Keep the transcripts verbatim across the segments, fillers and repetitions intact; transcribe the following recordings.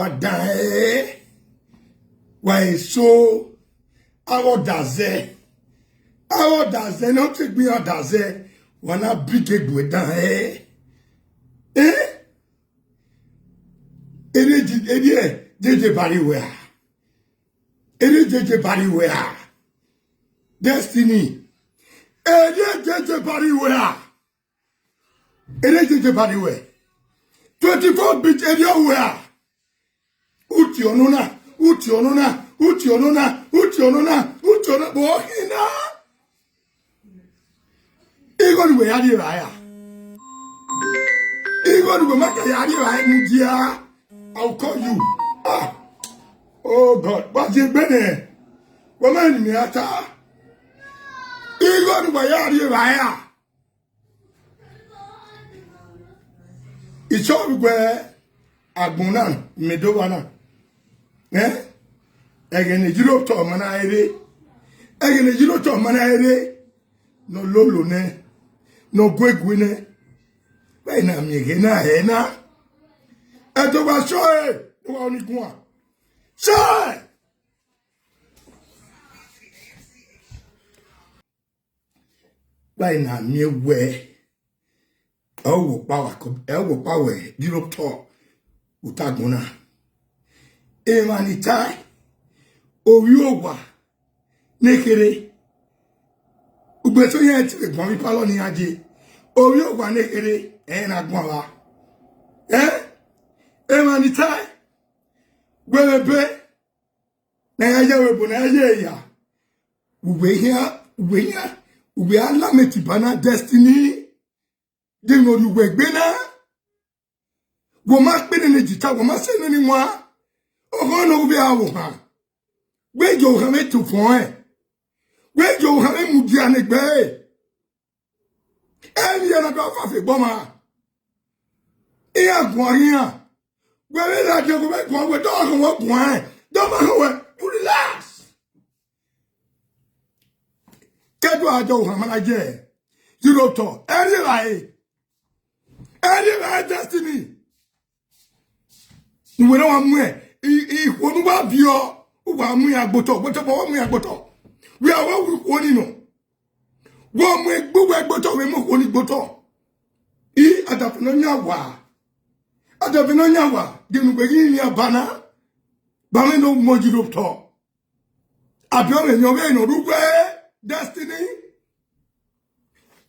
Wa dan ẹre, wa eso, avbe ọdazẹ, avbe ọdazẹ ne ọ te gbe iran ọdazẹ, wa na bige gu dan ẹre. Eh? Erriọ J-, erriọ J J Bari wẹ a? Erriọ J J Bari wẹ a? Destiny. Erriọ J J Bari wẹ a? Erriọ J J Bari wẹ. Twenty-four bit erriọ wẹ a? Uti ọnọ na, uti ọnọ na, uti ọnọ na, uti ọnọ na, uti ọnọ, bọ ọ khin na. Igho ne uwẹ ya rri evbare a? Igho ne uwẹ ma ka ya rri evbare mudia? I will call you. Ah. Oh God, wa ziegbe nẹ. Wa ma ni mẹ a ta. Igho ne uwẹ ya rri evbare a? Isọvbe guẹ agbọn na mẹ do vba na. Eh? Ẹghẹ ne Europe tọ ma na rre. Ẹghẹ ne Europe tọ ma na rre. Ne ọ lolo nẹ, ne ọ guegue nẹ. Vbe na miẹn ẹghẹ na hẹ na? Ẹdẹ wa sọ ẹre, ne uwa ni guan. Sẹ! Vbe na miẹn wẹ, ẹ wo kpa wa kọ, ẹ wo kpa wẹ, Europe tọ, u ta agbọn na. Emwa ni tae, ovbi owa ne kherhe, ugbeto iran te vbe guan vbe ipalọ ne iran ye, ovbi owa ne kherhe, ẹ i na guan vba. Eh? Emwa ni tae, wẹ vbe ebe, ne a ya ye ẹvbo ne a ya ye eya, uwẹ hia, uwẹ hia, uwẹ a lament ba na Destiny. De ne ọ rhie uwẹ egbe na? Wẹ ma kpe nene jita, wẹ ma sẹ nene wan. Ọghọ ne ọ vbe a vbe ohan. Wẹ ye ohan vbe tofọn ẹn. Wẹ ye ohan vbe mudia ne egbe ẹre. Emwi hia na do fa fe egbe ọmwa. Iran guan iran. Wẹ vbe ladian, wẹ vbe guan, wẹ dọ họn wẹ guan ẹn. Dọ ma họn wẹ, you relax. Kẹdua dọ ohan ma na ye. Europe tọ, ẹ rri evbare. Ẹ rri evbare Destiny. Uwẹ ne wa mu ẹ, i, ikhuo ne uwa viọ, uwa mu iran gbe otọ, gbe otọ, wa mu iran gbe otọ. Wẹ a wa ru ikhuo ni nọ. Wa mu egbe uwa gbe otọ, wẹ mu ikhuo ni gbe otọ. I, adafẹn ne ọ yan wa. Adafẹn ne ọ yan wa, de ne uwẹ ghi rinmwian ba na. Ba mwẹ ne ọ mu Europe tọ. Abiọmwẹ emwi ọvbehe ne ọ rre uwẹ, Destiny.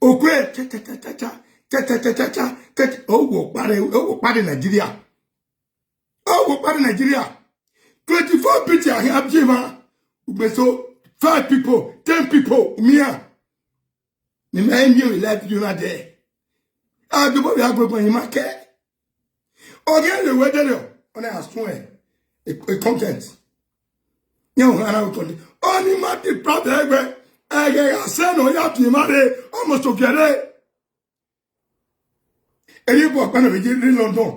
Okue cha cha cha cha cha cha cha cha cha cha cha, owo kpare, owo kpare Nigeria. Owo kpare Nigeria. Twenty-four people a khian biẹ emwa. Ugbeso, five people, ten people, umia. Ne imẹ i miẹn emwi live video na dẹ. A do bọ vbe agbọn emwa kẹ. Ọ ghi rre wẹ dẹrriọ, ọ na suẹn e, e content. Iran ọghan na wẹ content. Ọni ma deprive ẹgbẹ, ẹghẹ gha sẹ ne ọ ya fi emwa rre, almost ogiẹre. Erriọ bu ọkpa na vbe ye rre London.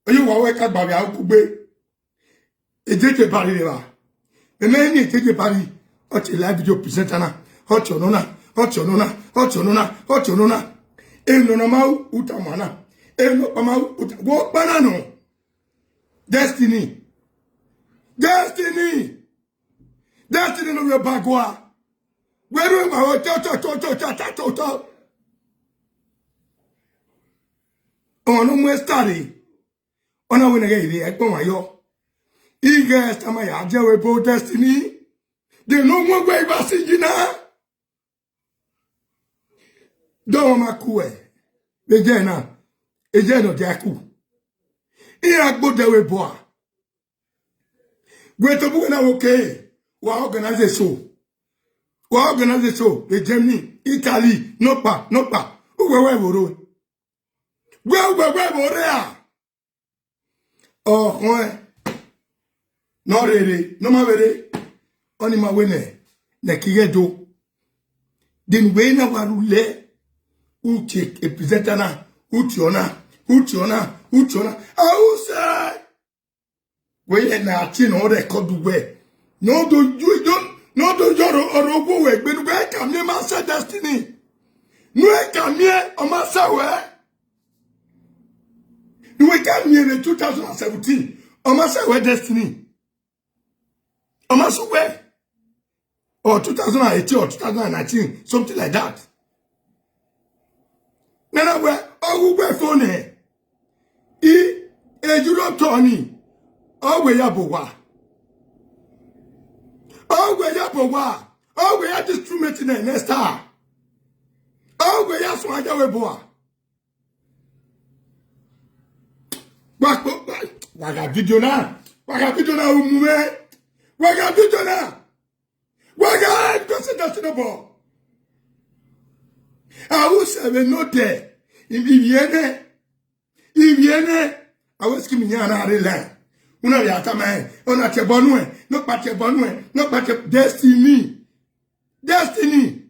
Ọ ye wa wẹ ka gba vbe akugbe. Ejeje Bari rre evba. Mẹ mẹ ni Ejeje Bari. Ọ tie live video presenter na. Ọ tie ọnọ na. Ọ tie ọnọ na. Ọ tie ọnọ na. Ọ tie ọnọ na. Emwi ne ọ ma ru, u tama na. Emwi ne ọkpa ma ru, u ta, wẹ ọkpa na nọ. Destiny. Destiny. Destiny ne ovbi Ọbagua. Wẹ ru emwa vbe otọ, otọ, otọ, otọ, otọ, otọ, otọ. Ọmwa ne ọ mu Esther rre. Ọ na wẹ ne ghẹ rre, a i kpọnmwa yọ. Ighẹ Esther ma ya je ẹvbo ebo Destiny. De ne ọ wẹn wẹ I vba si yi na. Dọmwa ma ku ẹ. Vbe je na. Eje ne ọ dia ku. Iran gbe odẹ vbe bua. Wẹ tobọ uwẹ na wẹ okay, wa organize eso. Wa organize eso vbe Germany, Italy, nọkpa, nọkpa. Uwẹ wẹ vbe orre. Wẹ, uwẹ wẹ vbe orre a. Ọ khọn ẹn. Ne ọ rere, ne ọ ma vbe rre. Ọni ma wẹ nẹ, nẹ ke ighẹ do. De ne uwẹ na wa rhulẹ, u tie e presenter na, u tie ọna, u tie ọna, u tie ọna. A u sẹ. Wẹ yẹ ne a tie ne ọ record uwẹ. Ne ọ do ju, ne ọ do yọ ọrọ, ọrọ owo wẹ egbe ne uwẹ ka miẹn ma sẹ Destiny. Ne uwẹ ka miẹn ọ ma sẹ wẹ. Ne uwẹ ka miẹn vbe two thousand and seventeen. Ọ ma sẹ wẹ Destiny. Ọ ma sẹ wẹ. Or two thousand and eighteen or two thousand and nineteen, something like that. Nana wẹ, ọ ghẹ uwẹ fo nẹ. I, eju rọ tọ ni. Ọ wẹ ya bọ owa. Ọ wẹ ya bọ owa. Ọ wẹ ya di instrument nẹ next time. Ọ wẹ ya suẹn aja wẹ bọ owa. Wa kpo, wa, wa gha video na. Wa gha video na, umu mwẹ. Wa gha video na. Wa gha, because that's no ball. I will say we know there. If you hear, if you hear, I will skim here and I rely. Una ya tama, una tie ball nuẹ, nọkpa tie ball nuẹ, nọkpa tie Destiny. Destiny.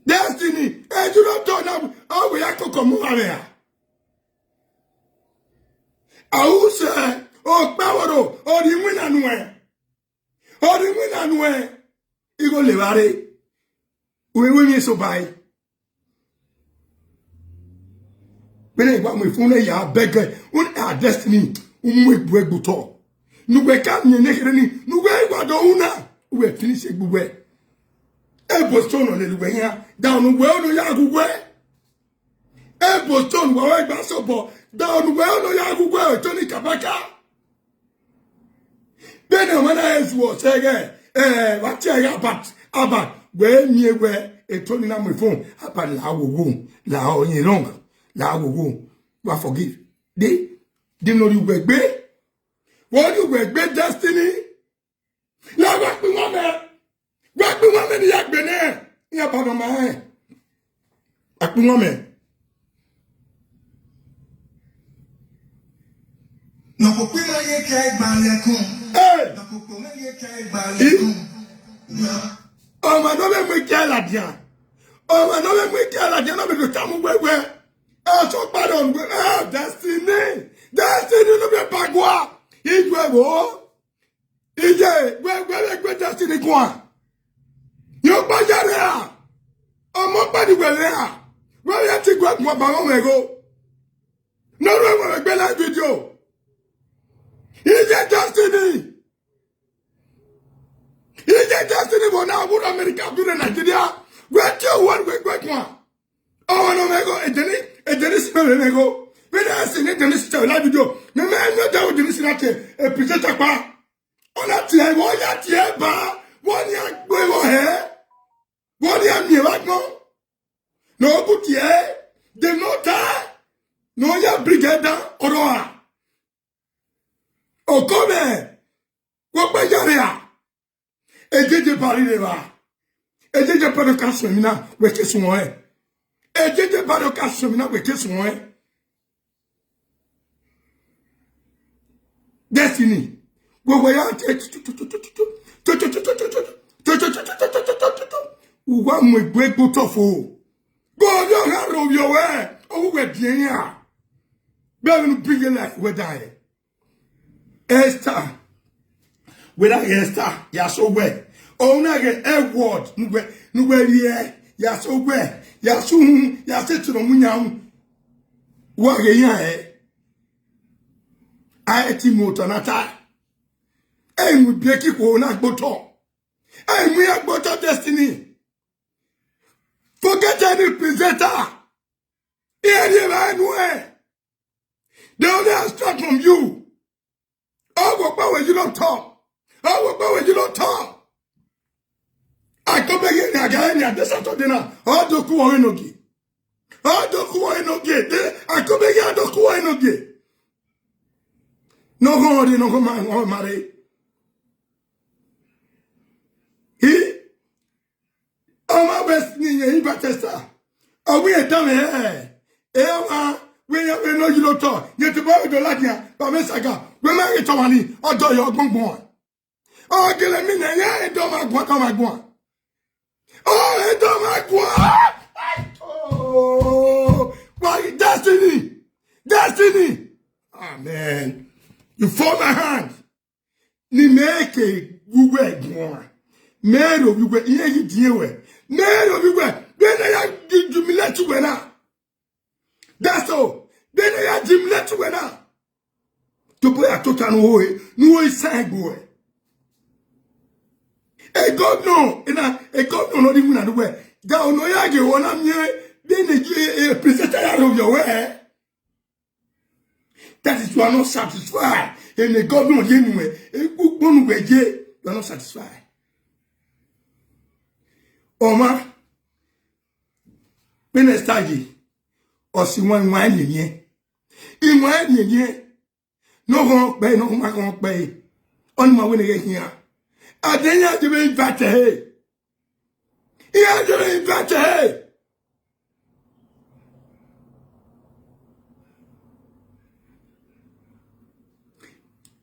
Destiny. Eju rọ tọ na, ọ wẹ ya koko mu wa vbe a. A u sẹ, okpẹvboro, ọ rhie iwinna nuẹ. Ọ rhie iwinna nuẹ. Igho le vba rre. Uwẹ wẹ emwi eso ba ẹre. Vbene wa mu ifun ne ya bẹgẹ, un a Destiny, u mu egbe egbe otọ. Ne uwẹ ka miẹn ne kherhe ni, ne uwẹ wa do ru na, uwẹ finish egbe uwẹ. Ebo Stone ọ lele uwẹ yan, da ọnọ uwẹ ọ nọ ya ghe uwẹ. Ebo Stone wa wẹ gba sọbọ, da ọnọ uwẹ ọ nọ ya ghe uwẹ, Tony Kabaka. Vbene ọmwa na he zuọ sẹ ghẹ, eh, wa tie ẹre Albert, Albert, wẹ miẹn wẹ Tony na mu ifun, Albert la wowo, la ọyẹn wrong, la wowo, wa forgive. De, de ne ọ rhie uwẹ egbe, wẹ ọ rhie uwẹ egbe Destiny. La wa kpe iwan mẹ, wa kpe iwan mẹ ne I ya gbe nẹ, iran ba nọ ma rẹn. Wa kpe iwan mẹ. Nọkpokpo ma ye kẹ gbalẹkun. Hey! Nọkpokpo ma ye kẹ gbalẹkun. Ọmwa ne ọ vbe mu ike ladian. Ọmwa ne ọ vbe mu ike ladian ne ọ vbe do tama uwẹ wẹ, ọsọkpa nọ wẹ, ah, Destiny. Destiny ne ọ vbe ba gua. Ijuẹ vbo. Iye, wẹ, wẹ, wẹ, wẹ Destiny guan. Yọ gba ya rre a. Ọmọ gba ni wẹ rre a. Wẹ ya ti guẹ guan ba mwẹ igho. Ne ọ rre wẹ gbe live video. Iye Destiny. Iye Destiny vbe na wurri America, vbe rre Nigeria. Wẹ tie owẹ wẹ gbe guan. Ọmwa ne ọ mwẹ igho, Edenisi, Edenisi mwẹ igho. Vbene a si ne Edenisi tie live video, mẹ, mẹ, mẹ, da Edenisi na tie, e presenter kpa. Ọ na tie, vbe ọ ya tie ba, vbe ọ ni a gbe igho hẹ, vbe ọ ni a miẹn vbe agbọn. Ne ọ bu tie, de ne ọ ta, ne ọ ya bring ẹre dan, ọ rrọọ a. Oko mwẹ, wẹ ọkpa ya rre a. Ejeje ba rhirhe evba. Ejeje ba do ka suẹn emwi na, wẹ ke suẹn ọnrẹn. Ejeje ba do ka suẹn emwi na, wẹ ke suẹn ọnrẹn. Destiny. Wẹ wẹ ya te uwa mu egbe egbe otọ fo. Gbe ovbi ọghe aro ovbi ọvbẹ, ọ wẹ diẹn iran. Bẹghe ne u bring life wẹ da hẹ. Esther, wẹ na ghe Esther, ya sẹ owẹ. Ọ na ghe Edward, ne uwẹ, ne uwẹ rhie, ya sẹ owẹ, ya sẹ uhunmwu, ya sẹ eto ne ọ mu yan ru. Wa ghe iran hẹ. A i ti mu otọ na ta. Ẹ i mu ibiẹki khuo na gbe otọ. Ẹ i mu iran gbe otọ Destiny. Forget any presenter. Iran rhie evbare nuẹn. They only extract from you. Ọ wẹ ọkpa wẹ yi lọ tọ. Ọ wẹ ọkpa wẹ yi lọ tọ. Akọbeghe ne a ga rẹn nia de Saturday na, ọ do ku ọre enogie. Ọ do ku ọre enogie. De akọbeghe a do ku ọre enogie. Ne ọ ghọnrẹn, ne ọ ghọnrẹn ma, ọ ma rre. I, ọmwa wẹ ni yẹn Batista. Ọ wẹ iran danmwẹ hẹ. E ọmwa wẹ iran wẹ ne ọ yi lotọ, yẹn te bọ do ladian, ba mwẹ saga, wẹ ma ghi tọ ọmwa ni, ọ dọ yọ ọgbọngbọn. Ọ gele mi nẹ, yẹn e dọ ọmwa guan, dọ ọmwa guan. Ọ e dọ ọmwa guan. Oh, why Destiny? Destiny. Amen. You fall my hand. Ne mẹ ke gu uwẹ guan. Mẹ rho vbe uwẹ, irẹn ghi diẹn wẹ. Mẹ rho vbe uwẹ, vbene ya humiliate uwẹ na. That's all. Vbene ya humiliate uwẹ na. Tobọkpa tota ne u ho, ne u ho isan egbe ruẹ. E governor, ena, e governor nọ rhie iwinna ne uwẹ, da ono ya ghe, ọ na miẹn vbene e, e presenter ya rhovbiẹ wẹ. That is, you are not satisfied. Ene governor ye nuẹn, ukpokpo ne uwẹ ye, you are not satisfied. Ọmwa, vbene Esther ye, ọ si wan, iwan ẹre miẹn. Iwan ẹre miẹn. Ne ọ khọn kpẹre, ne ọ ma khọn kpẹre, ọni ma wẹ ne ghẹ khian. A de iran debe invite ẹre. Iran debe invite ẹre.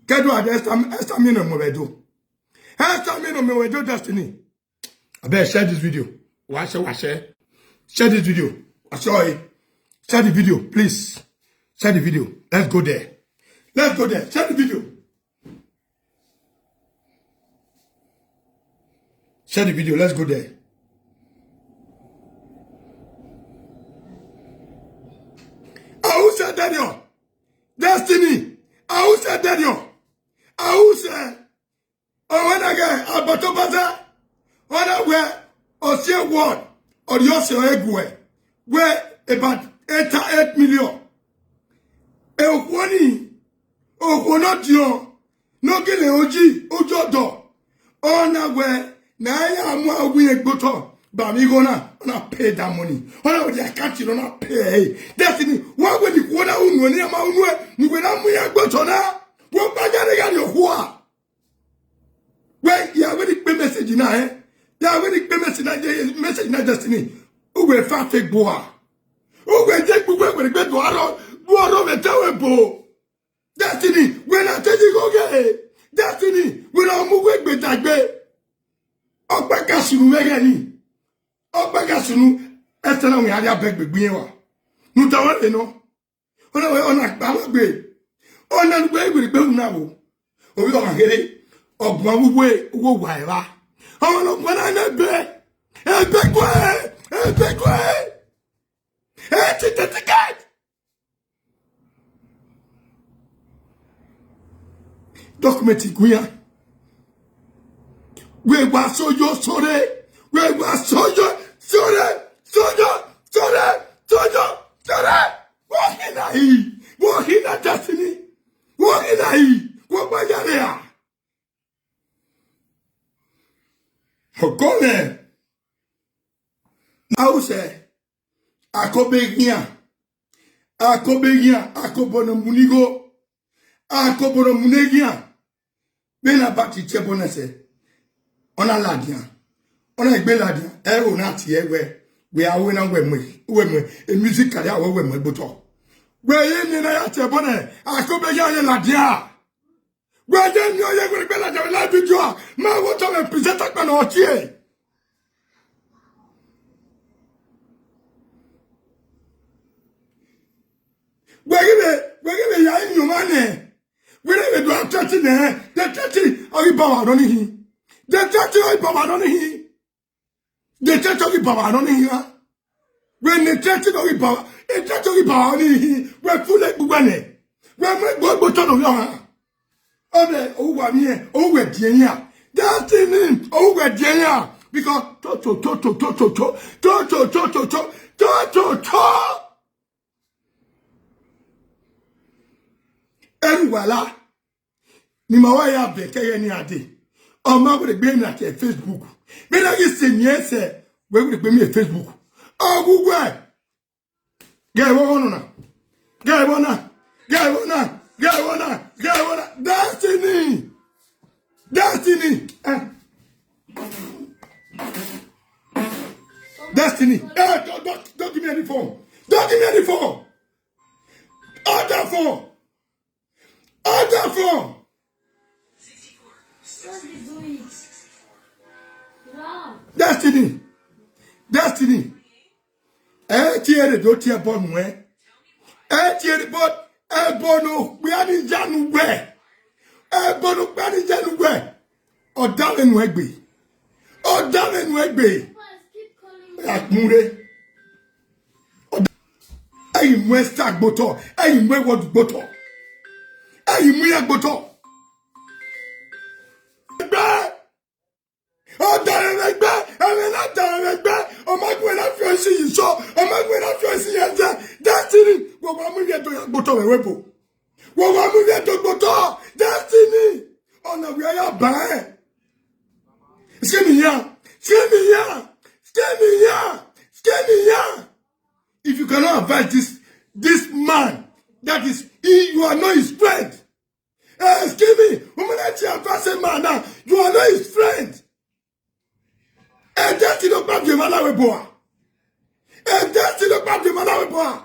Kẹdo a de Esther, Esther miẹn ne ọ mu ẹvbo Ẹdo. Esther miẹn ne ọ mu ẹvbo Destiny. Abeg, share this video. Wa share, wa share. Share this video. I saw it. Share the video, please. Share the video. Let's go there. Let's go there. Share the video. Share the video. Let's go there. Awusẹ Daniel. Destiny. Awusẹ Daniel. Awusẹ. Ọ wẹ na ghẹ abọtọbaza, ọ na wẹ ọ si word, ọ rhie ọse ọre guẹ, wẹ about eight, eight million. E okhuo ni, okhuo ne ọ diọn, ne ọ gele oji, oji ọdọ, ọ na wẹ ne a ya mu a wi egbe otọ, ba vbe igho na, ọ na pay that money. Ọ na wẹ the account ne ọ na pay ẹre. Destiny, wa wẹ ne ikhuo na unu ẹre, ne a ma unu ẹre, ne uwẹ na mu iran egbe otọ na, wẹ ọkpa gha rre gha rrie okhuo a. Wẹ, ya wẹ ne ikpe message na, eh? Ya wẹ ne ikpe message na, je message na Destiny. Uwẹ fa fe gbo a. Uwẹ je gbe uwẹ wẹ gbe do aro, do aro vbe te wẹ bo. Destiny, wẹ na te yi gho ghe. Destiny, wẹ na mu uwẹ gbe dagbe. Ọkpa ka sunu vbe ghe ni. Ọkpa ka sunu, ẹsẹ na wẹ a dia bẹ gbe gbe iran wa. Nu ta wẹ nọ. Ọ na wẹ, ọ na gba wẹ gbe. Ọ na gbe gbe gbe na wo. Ovbi ọmwa kherhe, ọ guan vbe uwu, uwu owa evba. Ọmwa ne ọ guan na nẹ ẹbe. Ẹbe guẹ, ẹbe guẹ. Ẹ ti te ticket. Document gu iran. Wẹ wa soyo sore. Wẹ wa soyo sore. Soyo, sore, sore, soyo sore. Wọ hina yi. Wọ hina Destiny. Wọ hina yi. Wọ gba yare a. Ọgọmwẹ. Awusẹ. Akobe ghian. Akobe ghian. Akobo ne mu ni igho. Akobo ne mu ne ghian. Vbene a ba ti tie ẹbọ na sẹ, ọ na ladian. Ọ na gbe ladian, ẹro na tie wẹ, wẹ a wẹ na wẹ mu, wẹ mu, e music career wẹ, wẹ mu egbe otọ. Wẹ ye ne na ya tie ẹbọ na, akobe ya ye ladian. Wẹ ye ni ọ ye wẹ gbe ladian vbe live video a, ma wo tọ mwẹ presenter kpa ne ọ tie. Wẹ ghi vbe, wẹ ghi vbe ya yin ọmwa nẹ, wẹ rhe vbe do a threaten nẹ, the threaten ọ ghi baba nọ ni hin. The threaten ọ ghi baba nọ ni hin. The threaten ọ ghi baba nọ ni hin a. Wẹ ne threaten ọ ghi baba, e threaten ọ ghi baba nọ ni hin. Wẹ fule gbe uwẹ nẹ. Wẹ mu egbe otọ ne ovbi ọmwa. Ọmẹ, owa miẹn, owa ẹdiẹ iran. Destiny, owa ẹdiẹ iran. Because to, to, to. Ẹrhuwa la, ne ima wa ya bẹn kẹghẹ ne iran dee. Ọ ma wẹ gbe na ke Facebook. Vbene a ghi sẹ eni ẹsẹ, wẹ wẹ gbe miẹn Facebook. Ọ gu wẹ. Ghẹ vbe ọghọ nọ na. Ghẹ vbe ọna. Ghẹ vbe ọna. Ghẹ vbe ọna. Ghẹ vbe ọna. Destiny. Destiny. Eh. Destiny. Hey, don't, don't, don't give me any phone. Don't give me any phone. Other phone. Other phone. Destiny. Destiny. Ẹ tie ẹre do tie ẹbọ nuẹn. Ẹ tie ẹre, but ẹbọ ne okpia ni ya nu wẹ. Ẹbọ ne okpia ni ya nu wẹ. Ọ da vbe nuẹn gbe. Ọ da vbe nuẹn gbe. Akpun rre. Ẹ i mu ẹsa gbe otọ, ẹ i mu ẹwọdu gbe otọ. Ẹ Ẹi mu iran gbe otọ. Ẹgbẹ, ọ da ẹmwẹ ẹgbẹ, ẹmwẹ na da ẹmwẹ ẹgbẹ, ọ ma gu ẹre na fian isi yi sọ, ọ ma gu ẹre na fian isi yi ẹzẹ. Destiny, wẹ wa mu ivbi Ẹdo ya gbe otọ vbe ẹvbo ebo. Wẹ wa mu ivbi Ẹdo gbe otọ, Destiny. Ọna wẹ ya ba ẹn. Skin me here, skin me here, skin me here, skin me here. If you cannot advise this, this man, that is, he, you are not his friend. Eh, excuse me, woman that you advise a man now, you are not his friend. And that you don't have your mother with boy. And that you don't have your mother with boy.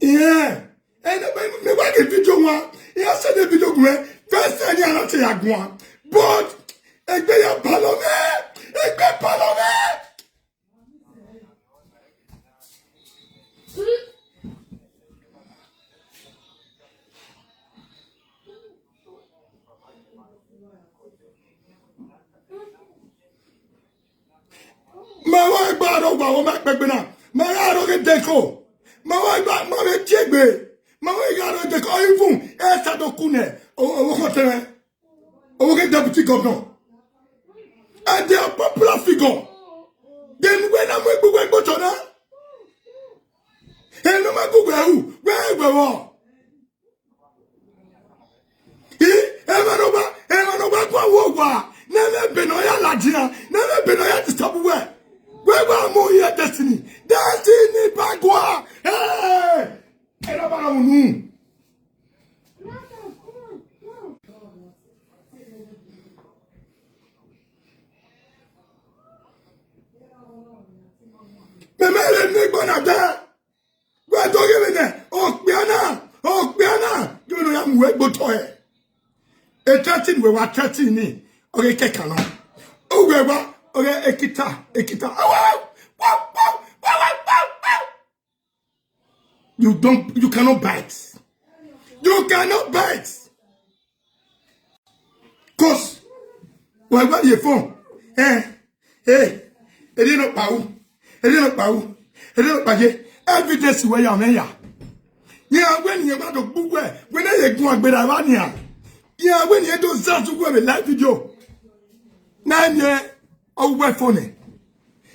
Yeah. And me wa get video one. Yeah, send the video one. First time you are not a one. But egbe ya palọ mẹ, egbe palọ mẹ. Ma wa gba aro wa wo ma kpegbe na. Ma wa aro ghe deko. Ma wa gba ma vbe tie egbe. Ma wa gha aro deko. Even Esther do ku nẹ. O, o, o, o, Ọvbokhan deputy governor. And they are popular figure. Then wẹ na mu egbe wẹ gbe otọ na. Ẹ ne ọ ma gu wẹ ru, wẹ wẹ vbọ. I, ẹmwẹ ne ọ wa, ẹmwẹ ne ọ wa guan wẹ owa, ne ẹmwẹ ebe ne ọ ya ladian, ne ẹmwẹ ebe ne ọ ya disturb wẹ. Wẹ wa mu ye Destiny. Destiny ba gua. Hey! Ẹ na ba ra unu. Mẹ mẹ rẹ ne egbe na da. Wẹ do ghe vbe nẹ, okpia na, okpia na, ghe vbe ne ọ ya mu wẹ gbe otọ hẹ. E threaten wẹ wa threaten ni, ọ ghe kẹkan nọ. Ọ wẹ wa, ọ ghe ekita, ekita. Awa, wa, wa, wa. You don't, you cannot bite. You cannot bite. Cause, why, why you phone? Eh, eh, ẹ dẹ nọ kpao, ẹ dẹ nọ kpao, ẹ dẹ nọ kpaye. Evidence wẹ ya mẹ ya. Yẹn wẹ ni yẹn wa do gbu wẹ, wẹ ne ye gun agbera wa nian. Yẹn wẹ ni yẹn do zazu wẹ vbe live video. Na yẹn, ọ wẹ phone.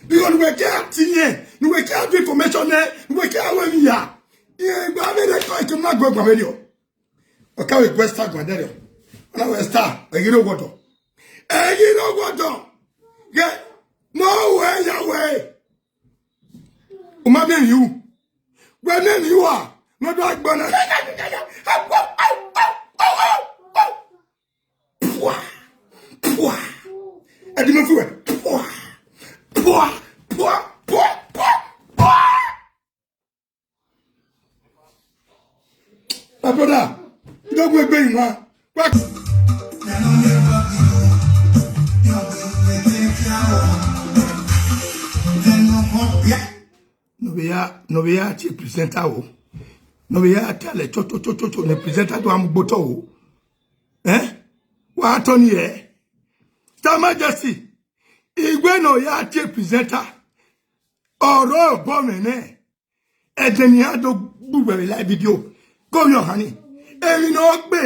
Because we can't see, we can't do information, we can't win here. Ye gba vbe re ko ke ma gbe gba vbe yo. O ka we gbe star gba de yo. Ona we star, e giro wodo. E giro wodo. Ye, no way, ya way. U ma be you. We ne you are. No do agbona. Pua! Pua! Ẹ di mẹ fi wẹ. Pua! Pua! Pua! Pua! Pua! Pua! My brother, you don't go egbe you, man. What? No be ya, no be ya, chief presenter o. No be ya, tell it, cho, cho, cho, cho, cho, the presenter do am gboto o. Eh? Wa tọ ni ẹ? Star Majesty, igbe ne ọ ya tie presenter, ọre obọ mwẹ nẹ, ẹdẹ ne iran do gbe uwẹ vbe live video, go yọ ọhan ni. Emwi ne ọ gbe,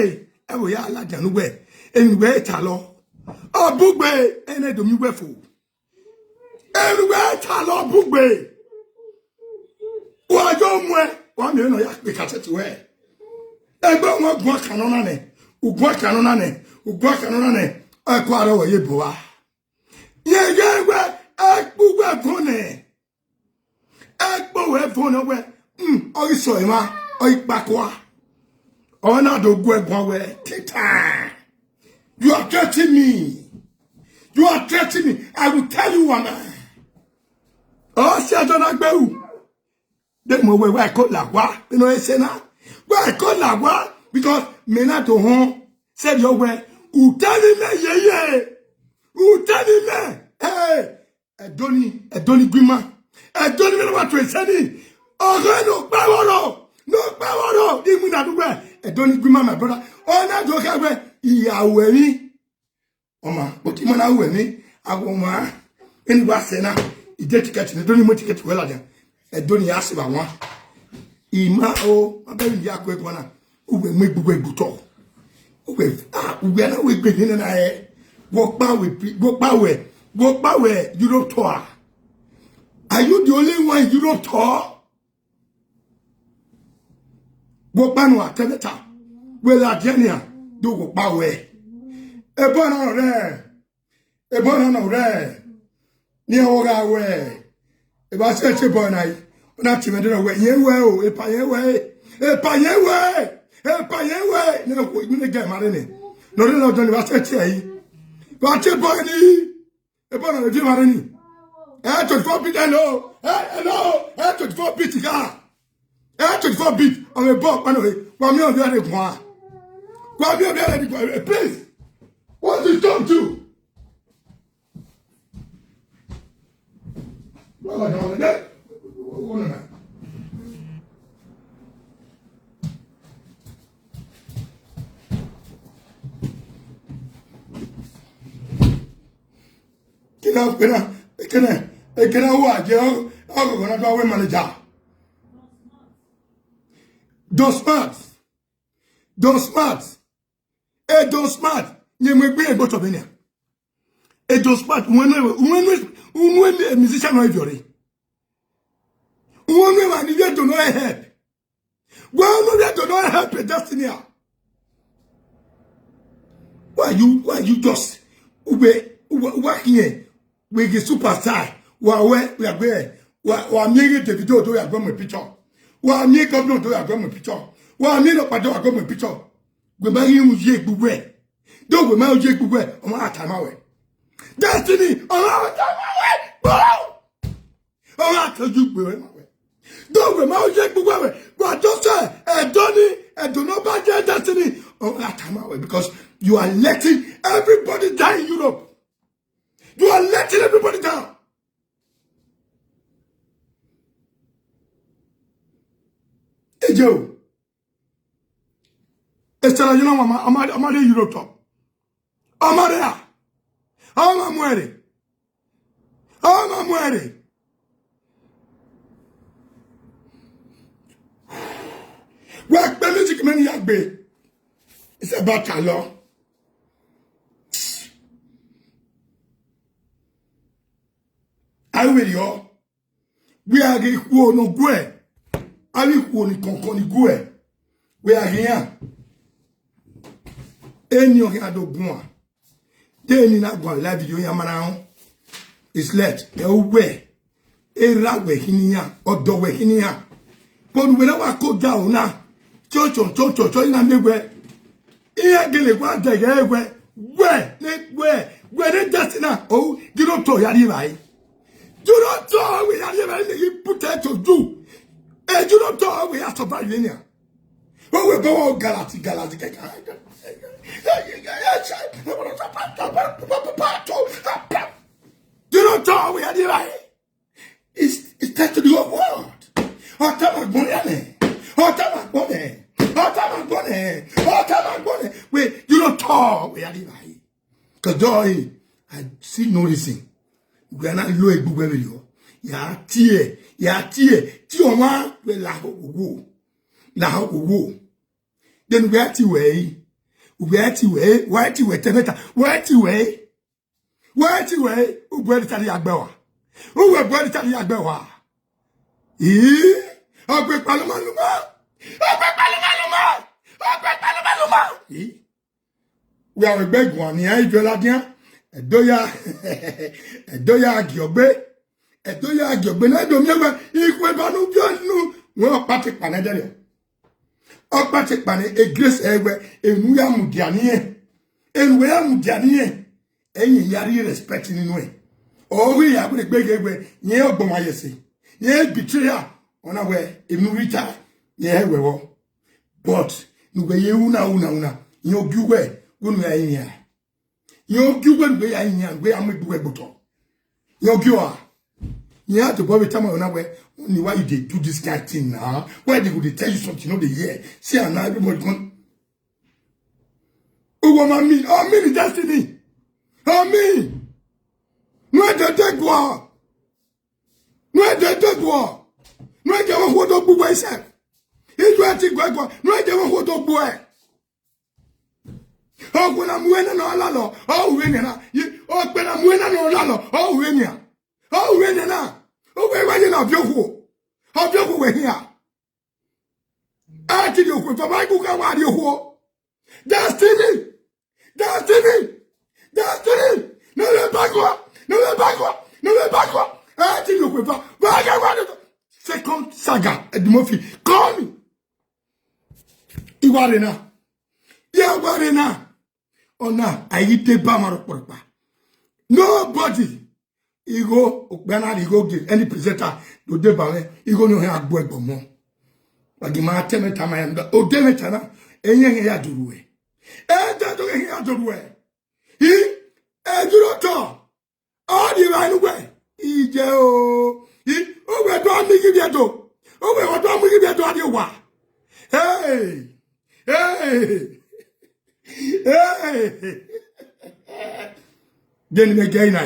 ẹ vbe ya ladian ne uwẹ, emwi ne uwẹ talọ, ọ bugbe, ẹnẹ do miẹn uwẹ fo. Emwi ne uwẹ talọ bugbe. Wa yo muẹn, wa miẹn ne ọ ya kpe cassette ruẹ. Egbe wọn guan kan nọ na nẹ, u guan kan nọ na nẹ, u guan kan nọ na nẹ, ọ i ku aro wẹ ye ebo ra. Yẹn ye wẹ, ẹkpu wẹ vọn nẹ. Ẹkpo wẹ vọn nẹ wẹ, um, ọ i sọ emwa, ọ i kpakua. Ọ na do gu ẹguan wẹ, tita. You are threatening me. You are threatening me. I will tell you one man. Ọ si ẹdọ na gbe ru. De mo wẹ wa ko la wa, you know, ese na. Wa ko la wa, because me na do hon. Said your way. U tell me, yeah, yeah. U tell me, hey. Ẹdoni, Ẹdoni gbima. Ẹdoni mẹ ne wa tu ẹsẹ ni. Ọghẹ ne ọ kpa ẹvbo rọ. Ne ọ kpa ẹvbo rọ. Di mu na dugbe. Ẹdoni gbima, my brother. Ọ na do kha wẹ, ìyàwó ẹmwẹ. Ọ ma, but ima na ru ẹmwẹ. Agbọn ma, eni wa sẹ na, I de ticket ne, do ni mu ticket wẹ ladian. Ẹdo ni ya sẹ vbe wan. I ma o, ma bẹghe ne I ya ku eguan na. Uwẹ mu egbe uwẹ gbe otọ. Uwẹ, ah, uwẹ na wẹ egbe ne na ẹ. Wẹ ọkpa wẹ, wẹ ọkpa wẹ, wẹ ọkpa wẹ Europe tour. Are you the only one in Europe tour? Wẹ ọkpa ne a tẹmwẹ ta. Wẹ ladian nian, do wẹ ọkpa wẹ. Ebo na rẹ. Ebo na nọ rẹ, ne ọ gha wẹ, eva sẹ ẹse bọ na yi, ọ na tie mwẹ de nọ wẹ, yẹn wẹ o, epa yẹn wẹ, epa yẹn wẹ, epa yẹn wẹ, ne ọ ne gẹ ma rre nẹ, ne ọ rre ne ọ dọn ne eva sẹ ẹse yi, eva sẹ bọ ni, ebo na rẹ di ma rre ni, ẹ twenty-four bit, hello, ẹ, hello, ẹ twenty-four bit ga. Ẹ twenty-four bit, ọmọ ebo ọkpa nọ rre, wa miẹn ọvia rre guan. Wa miẹn ọvia rre guan, please. What is come to? Kina, kina, kina, kina wa je, ọ, ọ, ọ, na do we manager. Don Smart. Don Smart. E Don Smart. Ye mu egbe egbe otọ vbe nian. E Don Smart, unu, unu, unu, unu musician nọ viọ rre. Unu, unu, ni ye do no help. Wẹ unu ye do no help e Destiny a. Why you, why you just, uwe, uwe, uwe here, we get superstar. Wa wẹ, we are going. Wa, wa miẹn ghe Davido do ya gbe mu picture. Wa miẹn governor do ya gbe mu picture. Wa miẹn nọkpa do ya gbe mu picture. Wẹ ma ghi mu ye gbe uwẹ. Do wẹ ma ye gbe uwẹ, ọmọ a ta ma wẹ. Destiny, ọmọ a ta ma wẹ. Bro! Ọmọ a ta ju gbe wẹ ma wẹ. Do wẹ ma ye gbe uwẹ wẹ. Wa do sẹ, ẹdọ ni, ẹdọ nọ ba je Destiny. Ọmọ a ta ma wẹ, because you are letting everybody down in Europe. You are letting everybody down. Ejo. Esara yina wa ma, ama, ama de Europe top. Ama de a. Ama muere. Ama muere. Wa gbe music mẹ ni ya gbe. It's about talọ. I will yo. Wẹ a ghi khuo ne ọ guẹ, a ghi khuo ne kọnkọn ni guẹ, wẹ a ghi iran. Eni ọ khian do guan. De eni na guan live video yan ma na họn. It's late. Ẹ uwẹ, erha wẹ khin iran, ọdọ wẹ khin iran. But wẹ na wa ko da o na. Chocho, chocho, chocho, ina miẹn wẹ. Iran gele wa dẹghe wẹ, wẹ, ne, wẹ, wẹ ne Destiny na, o, you don't talk, ya rri evbare. You don't talk, wẹ ya rri evbare, ne you put it to you. Eh, you don't talk, wẹ ya survive in here. O, wẹ bọ, galati, galati, kẹkẹ. You don't talk, wẹ ya rri evbare. It's, it's time to the whole world. Ọta ma gbọn ya nẹ. Ọta ma gbọn nẹ. Ọta ma gbọn nẹ. Ọta ma gbọn nẹ. Wait, you don't talk. Wẹ ya rri evbare. Cause joy, I see no reason. Wẹ a na lo egbe uwẹ vberriọ. Ya tie, ya tie, tie ọmwa, wẹ lahọ wo. Lahọ wo. Then wẹ a tie wẹ, wẹ a tie wẹ, wẹ a tie wẹ te meta, wẹ a tie wẹ. Wẹ tie wẹ, ugbẹn ni tari ya gbe wa. Uwẹ ugbẹn ni tari ya gbe wa. Ii, ọgbe kpalumaluma. Ọgbe kpalumaluma. Ọgbe kpalumaluma. Ii. Wẹ a wẹ gbe guan ni a i jọ ladian. Ẹdo ya, ẹdo ya gie ọgbe. Ẹdo ya gie ọgbe na do miẹn wẹ, ikhuẹ ba nu viọ nu. Wẹ ọkpa te kpa nẹ dẹrẹ. Ọkpa te kpa nẹ, e grace ẹ wẹ, enu ya mudia ni ẹ. Enu ya mudia ni ẹ. Ẹyin ya rri respect ninu ẹ. Ọ ghi ya wẹ egbe ghe wẹ, yẹn ọgbọnmwa ye ẹse. Yẹn betrayal, ọna wẹ, enu rita, yẹn hẹ wẹ vbọ. But, ne uwẹ ye una, una, una, yẹn ogie uwẹ, wẹ unu ya yin a. Yẹn ogie uwẹ ne uwẹ ya yin a, uwẹ ya mu egbe uwẹ gbe otọ. Yẹn ogie ọa. Yẹn a tobọ vbe tama ọna wẹ, only why you dey do this kind thing now? Why they go dey tell you something, no dey hear? See am now, everybody come. Uwẹ ma mean, ọ mean Destiny. Ọ mean. Ne u dede guọ. Ne u dede guọ. Ne u dede vbe okhuo do gbe uwẹ sẹ. Iye uwẹ te guẹ guọ. Ne u dede vbe okhuo do gbe uwẹ. Okhuo na mu uwẹ na ne ọ lalọ, ọ ru vbenian na. Okpia na mu uwẹ na ne ọ lalọ, ọ ru vbenian. Ọ ru vbenian na. Uwẹ wa ye na viọ okhuo. Ọ viọ okhuo wẹ khian. A ti rhie okhuo eva, wa i gu kha wa rhie okhuo. Destiny. Destiny. Destiny. Ne ọ vbe ba guan. Ne ọ vbe ba guan. Ne ọ vbe ba guan. A ti rhie okhuo eva. Wa gha wa rhie. Second saga, Eddie Murphy. Call me. I wa rre na. I wa rre na. Ọna, a i ghi deba mwa rhọkpọrhọkpa. Nobody. Igho, okpia na rhie igho gie any presenter do deba mwẹ, igho ne ọ hẹn a gbe ẹgbẹ ọmọ. Wa gi ma te mwẹ tama ya, odẹ mwẹ ta na, eyẹn hẹn ya do ruẹ. Ẹdẹ do hẹn ya do ruẹ. I, ẹduro tọ, ọ rhie evba enu wẹ, ije o. I, uwẹ do a mu ighi vbiẹ do, uwẹ wa do a mu ighi vbiẹ do a rhie owa. Hey, hey, hey. Ghe ne imẹ gie ẹre na.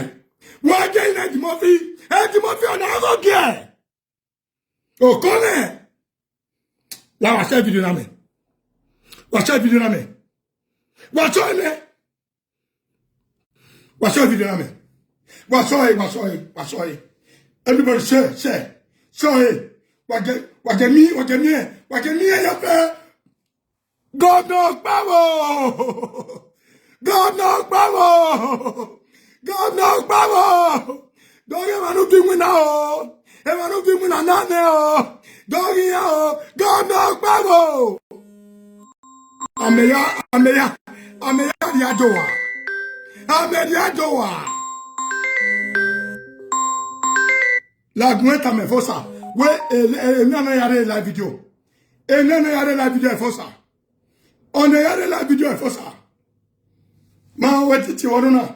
Wa gie ẹre na, Eddie Murphy. Eddie Murphy, ọna gho gie. Okọ mwẹ. La wa share video na mẹ. Wa share video na mẹ. Wa share mẹ. Wa share video na mẹ. Wa share, wa share, wa share. Everybody share, share. Share. Wa gie, wa gie mi, wa gie mi, wa gie mi ya fẹ. Governor Okpavbo! Governor Okpavbo! Governor Okpavbo! Do ghe emwa ne u viọ iwinna o. Emwa ne u viọ iwinna na nẹ o. Do ghe iran o. Governor Okpavbo! Amẹ ya, amẹ ya, amẹ ya rhie Adowa. Amẹ rhie Adowa. Lagun tama ẹfosa. Wẹ, e, e, emwi na ya rre live video. Emwi na ya rre live video ẹfosa. Ọna ya rre live video ẹfosa. Ma wẹ titi ọdọ na.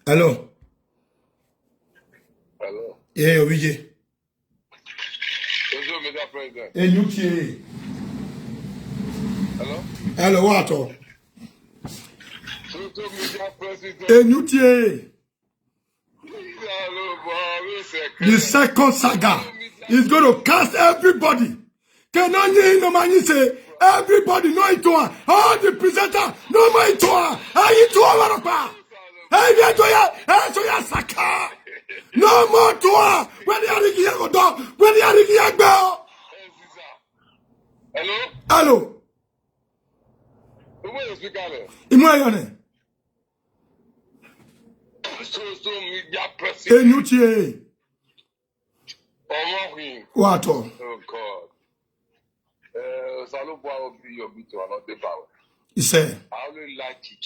Hello. Hello. Yeah, Ovie. Social media president. Enu tie. Hello? Hello, what? Social media president. Enu tie. The second saga is going to cast everybody. Can only no man say everybody know it one. All the presenter no man it one. Are you to our pa? Hey, we are to ya. Hey, so ya saka. No more to her. When they are here, go down. When they are here, go. Hello? Hello. Who is speaking? Imo ya ne. Social media president. Enu tie. Ọmọ hin. What? Oh God. Eh, Osanobua obi your bit to another power. He said. I only like it.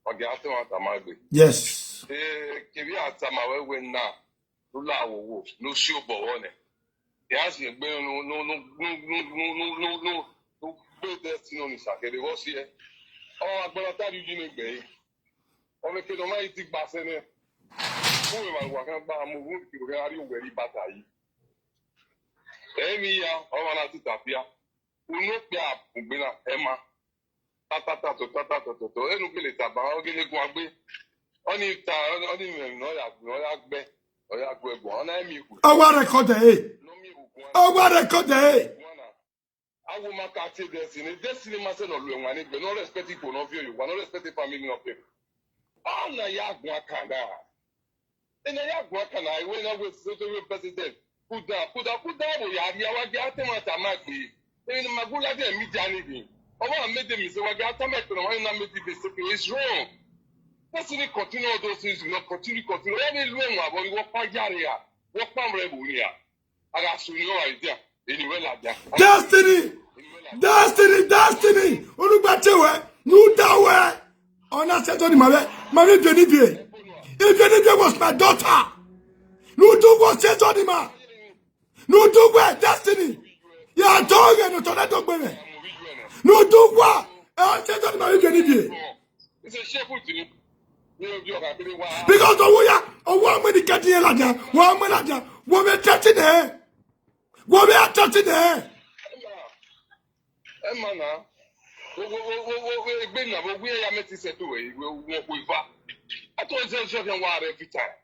Okay, I think what am I doing? Yes. Eh, kevbe a tama wẹ wẹ na, ne u la wowo, ne u si obọ vbọ nẹ. Ya si egbe nu, nu, nu gbe Destiny Onisa kevbe vbọ si ẹ. Ọ, agbọn ta rhie uyi ne egbe ẹre. Ọ vbe ke ne ọ ma i ti gba sẹ nẹ. Uwẹ ma wa kan gba mu, u ke gha rrie owẹ rri bata yi. Emwi ya, ọ ma na tita fia. Unu okpia bun gbe na, ẹ ma. Ta, ta, ta, to, ta, ta, to, to, to. Enu gele taba, ọ gele guan gbe. Ọni ta, ọni mẹ ne ọ ya, ne ọ ya gbẹ, ọ ya gu ẹguan, ọ na miẹn ikhu. Ọ wa record ẹre. Ne ọ miẹn ikhu guan. Ọ wa record ẹre. Guan na. Awo ma ka tie Destiny. Destiny ma sẹ ne ọ lu ẹwaẹn ni egbe, ne ọ respect ikhuo ne ọ viọ ye owa, ne ọ respect family ne ọ viọ. Ọ na ya guan kan da. Ena ya guan kan na, iwẹ na wẹ sẹ to wẹ president. Kuda, kuda, kuda vbe ya rhia, wa gie a te ma tama gbe. Emwi ne ima gu ladian media ni ghi. Ọ wa made me say wa gie a tama ẹkpẹn ne ọmwa ni na made me say is wrong. Let's really continue all those things, you know, continue, continue. Wẹ ni lu ẹwaẹn vbọ, wọ kpa ya rria, wọ kpa mrẹ vbo nia. A gha sunu ọmwa dia, eni wẹ ladian. Destiny! Destiny, Destiny! Onugba te wẹ, ne u da wẹ. Ọ na sẹ tọ ni ma vbe, ma vbe viẹ ni viẹ. If any day was my daughter, ne u do wẹ Sezọnima, ne u do wẹ Destiny, ya dọghe ne otọ na do gbe mwẹ. Ne u do wẹ, eh, Sezọnima vbe ivie ne ivie. Because ọwọ ya, ọwọ ọmọ ni kẹdin ladian, wẹ ọmọ ladian, wẹ vbe threaten nẹ, wẹ vbe threaten nẹ. Emma na, wo, wo, wo, wo, wo, wo, egbe na, wo, wo ya mẹ ti settle wẹ, wo, wo, wo, eva. I told you, you can war every time.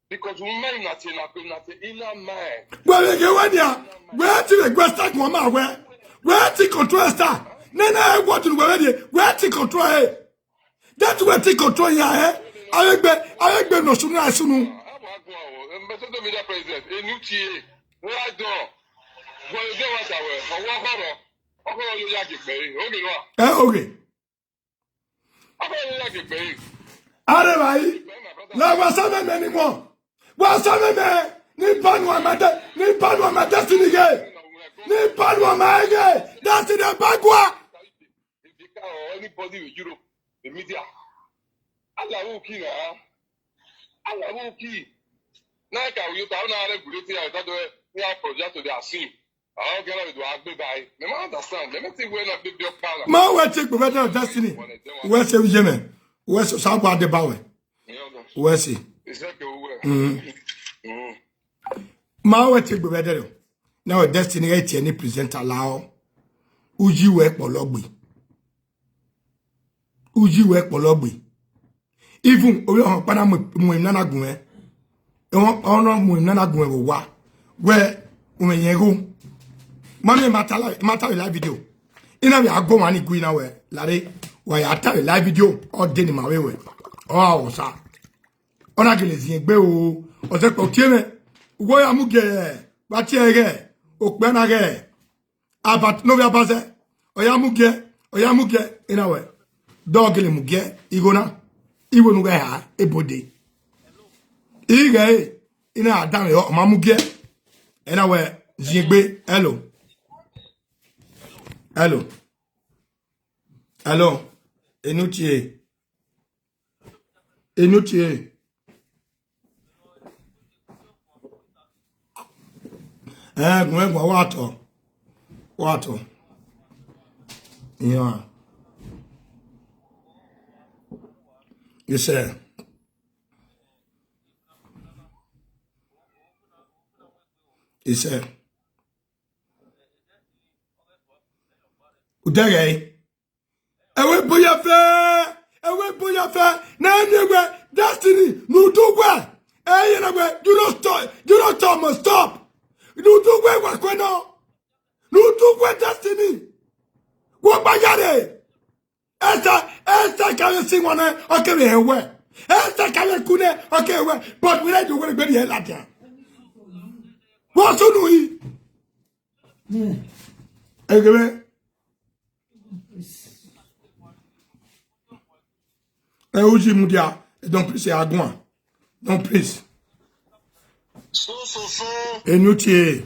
Because woman na ti na pe na ti inner mind. Wẹ vbe ghe wẹ nia, wẹ ti vbe gbe Esther gun ma wẹ. Wẹ ti control Esther. Nene ẹ wọ tunu wẹ vbe die, wẹ ti control ẹ. That wẹ ti control ya ẹ. Avbe egbe, avbe egbe nọ sunu na sunu. Abo agbọn o, em, social media presence, enu tie, right on. Bọ ede wa ta wẹ, ọwọ ọkhọrọ, ọkhọrọ yo ya gbe kpẹre, oge nua. Ẹ oge. Ọkhọrọ yo ya gbe kpẹre. Are bhai, la wa sa mẹ mẹ ni mọ. Wa sa mẹ mẹ, ni ba nu ama de, ni ba nu ama Destiny ghe. Ni ba nu ama ghe, Destiny ba gua. If you can or anybody with Europe, the media. Ala wo ki na. Ala wo ki. Na ka wo ta na regulate ya ta do ya project to the asim. Awa ọghe na vbe do gha gbe ba ẹre. Mẹ ma understand. Mẹ ma te wẹ na kpe biẹ ọkpa na. Ma wẹ te gbe vbe ẹdẹrẹ Destiny. Wẹ se vbe iye mwẹ. Wẹ se Osanobua deba wẹ. Wẹ se. Iseke uwẹ. Mm. Mm. Ma wẹ te gbe vbe ẹdẹrẹ. Na wẹ Destiny ghẹ tie ni presenter la ọ. Uyi wẹ kpọlọ gbe. Uyi wẹ kpọlọ gbe. Even ovbi ọmwa ọkpa na mu, mu emwi na na gun mwẹ. Ọ, ọ na mu emwi na na gun mwẹ vbe owa. Wẹ, u mwẹ yẹn igho. Ma miẹn ma ta la, ma ta vbe live video. I na vbe a gu ọmwa ni gu na wẹ, lare, wa ya ta vbe live video, ọ de ni ma vbe wẹ. Ọ a wọ sa. Ọ na gele ziẹn egbe o. Ọ zẹ kpẹ tie mwẹ. Uwẹ ya mu gie, wa tie ẹghẹ. Okpẹ na ghẹ. Abat, no vbe abazẹ, ọ ya mu gie, ọ ya mu gie, ena wẹ, dọ gele mu gie, igho na, igho nu ghẹ ha, ebode. Ighẹ e, ena a danmwehọ, ọ ma mu gie, ena wẹ, ziengbe, hello. Hello. Hello. Enu tie. Enu tie. Eh, gun ẹguan, wa tọ. Wa tọ. Iran. Isẹ. Isẹ. Udẹghẹ. Ẹvbo ebo ya fẹ, ẹvbo ebo ya fẹ, na eni ẹwẹ Destiny, ne u do wẹ, ẹ i na wẹ, you no stop, you no stop, must stop. Ne u do wẹ wa kue nọ, ne u do wẹ Destiny. Wọ gba ya rre. Esther, Esther ka vbe si wan nẹ, ọ kevbe hẹ wẹ. Esther ka vbe ku nẹ, ọ kevbe wẹ. But we like the way we be ladian. What's on we? Egebe. Ẹ, Uyi mudia, Don Prince aguan. Don Prince. So, so, so. Enu tie.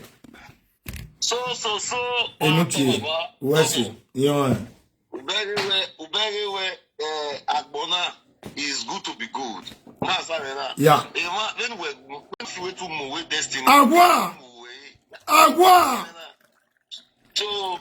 So, so, so. Enu tie. Wesi. Iyan. Ubẹghe wẹ, ubẹghe wẹ, eh, agbọn na is good to be good. Ma sa vbe na. Yeah. Emwa, vbene uwẹ, vbene uwẹ tu mu wẹ Destiny. Awa. Awa. So,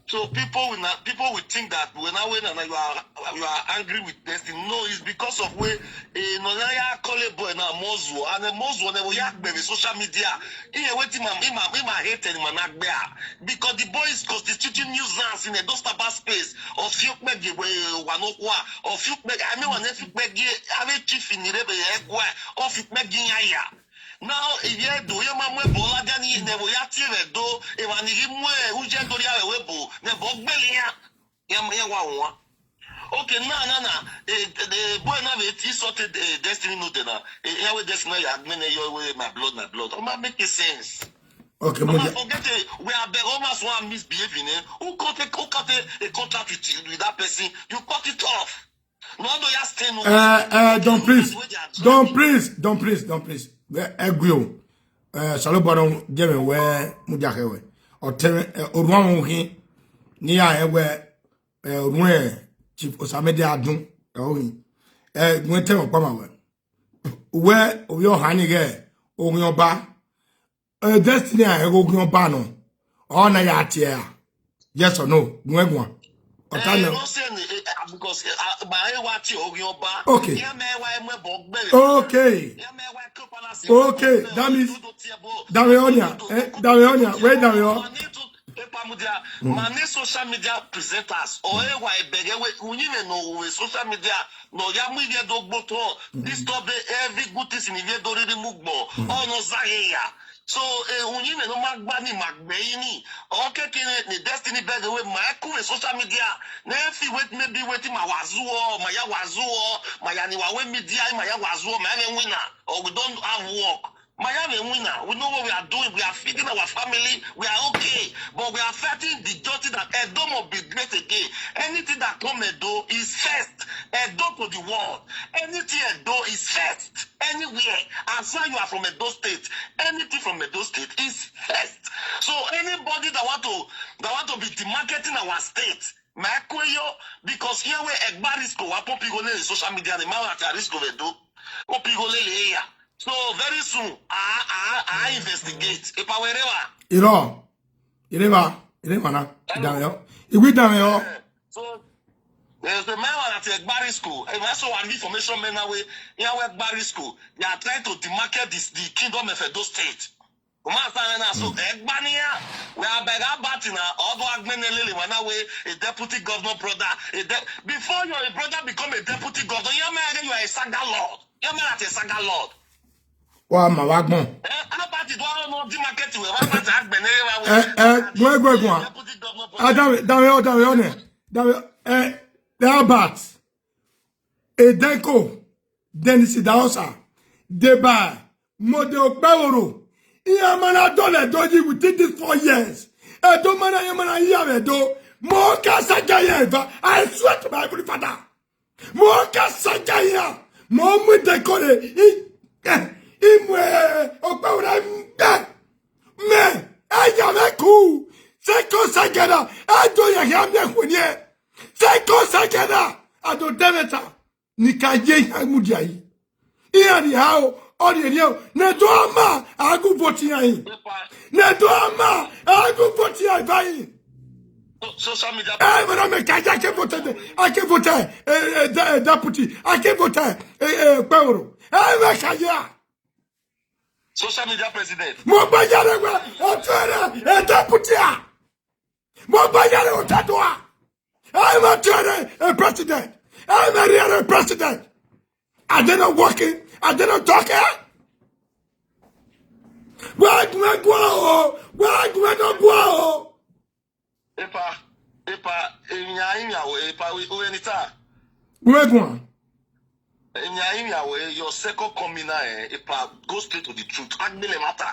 so people will not, people will think that when I win and you are, you are angry with Destiny. No, it's because of where, eh, no, na ya call a boy now Mozu, and then Mozu never yak be social media. He wait him, him, him hate him and Agbea. Because the boy is constituting nuisance in Edo State space. Of you make it, eh, one of one. Of you make, I mean, one if you make it, I mean, chief in the rebel, eh, one. Of you make it, yeah, yeah. Now, if you do, you ma mu ebo ladian ni ne ebo ya tie vbe do, emwa ni ghi mu, eh, ujẹ do rria vbe ebo, ne ebo gbele iran. Iran, iran wa wan. Okay, now, now, now, eh, the boy now, eh, he sorted, eh, Destiny no dey now. Eh, iran wey Destiny ya, me ne yo wey my blood, my blood. Oma make sense. Okay, Oma mudia. Forget it. We are be, Oma so misbehaving, eh? Who can't take, who can't take a contract with, with that person? You cut it off. No, no, you stay no. Eh, eh, Don Prince. Don Prince, Don Prince, Don Prince. Wẹ ẹgui o. Eh, Osanobua nọ, jẹ mwẹ wẹ mudia khẹ wẹ. Ọ te mwẹ, eh, orhuan mwẹ khin. Ne iran rẹn wẹ, eh, orhuan Chief Osamẹde Adun. Ẹ, ọ khin. Eh, wẹ te mwẹ ọkpa ma wẹ. Wẹ ovbi ọha ni ghẹ oghian ọba. Eh, Destiny a ẹghẹ oghian ọba nọ. Ọ na ya tie a. Yes or no? Guan guan. Ọta Eh, nọ. no say ni, eh, ah, because, eh, ah, ma e wa tie oghian ọba. Okay. Iran ma wa mu ẹbọ gbe. Okay. Iran ma wa ke palace. Okay, that means, Danmwehọ nia, eh, Danmwehọ nia, wẹ Danmwehọ. Epa media, ma ne social media presenters, ọ e wa ẹbẹghe wẹ, uyinmwẹ ne ọ ru vbe social media, ne ọ ya mu ivbi Ẹdo gbe otọ, disturb every good things ni ivbi Ẹdo rhirhi mu gbọ, ọ nọ zaghe ya. So, eh, uyinmwẹ ne ọ ma gba ni ma gbe yi ni, ọ keke ne, ne Destiny bẹghe wẹ, ma ku vbe social media, ne fi wet, maybe wetin ma wa zuọ, ma ya wa zuọ, ma ya ni wa wẹ media, ma ya wa zuọ, ma ya mwẹ winner, or we don't have work. Ma ya mwẹ winner, we know what we are doing, we are feeding our family, we are okay, but we are fighting the justice that Edo must be great again. Anything that come Edo is first. Edo to the world. Anything Edo is first. Anywhere. As long you are from Edo State, anything from Edo State is first. So anybody that want to, that want to be demarcating our state, ma ku yo, because here we Egba Risco, wa pop igho lele social media, ni ma wa ta Risco vbe Edo. Pop igho lele ya. So very soon, I, I, I investigate. Epa wẹ rre wa. Irọ. Ireva. Ireva na. Hello. Danmwehọ. Iwi Danmwehọ. Eh, so, eh, so my one at Egba Risco. Eh, I saw an information man away. Yeah, we Egba Risco. They are trying to demarcate this, the kingdom of Edo State. Uma sa na so, Egba ni ya. We are beg about na. Although Agbene Lele, one away, a deputy governor brother. A de-, before your brother become a deputy governor, you are, you are a saga lord. You are not a saga lord. Wa ma wa gbọn. Eh, Albert, do I know the market we? What about Agbene? Eh, eh, gwe, gwe, gwe. Deputy governor brother. Ah, Danmwehọ, Danmwehọ, Danmwehọ nẹ. Danmwehọ, eh, Albert. Edenko, Dennis Idahosa, Deba, Mode Okpẹvhoro. Iran ma na dọlọ Ẹdo yi within these four years. Ẹdo ma na, iran ma na yi avbe Ẹdo. Mo ka saga ya eva. I swear to my heavenly Father. Mo ka saga ya. Mo mu Edenko re. I, eh, I mu, eh, Okpẹvhoro mẹ. Mẹ, ẹ ya mwẹ ku. Sẹko saga na. Ẹdo ya hia miẹn khueni ẹ. Sẹko saga na. Ado dẹmwẹ ta. Ni ka ye iran mudia yi. Iran ni ha o, ọ rhie rhie o. Ne do ama, a gu vote iran yi. Ne do ama, a gu vote iran eva yi. Social media. Eh, mẹ na mẹ ka ya ke vote de, a ke vote, eh, eh, de-, eh, deputy, a ke vote, eh, eh, Okpẹvhoro. Eh, mẹ ka ya. Social media president. Mo gba ya re wa, o to re, eh, deputy a. Mo gba ya re o ta do a. I'm a, a president. I'm a real president. Are they not working? Are they not talking? Where do I go? Where do I not go? Epa, epa, emia, emia, epa, we, we, nita. Where go? Emia, emia, we, your second coming now, eh, epa, go straight to the truth. Agbele matter.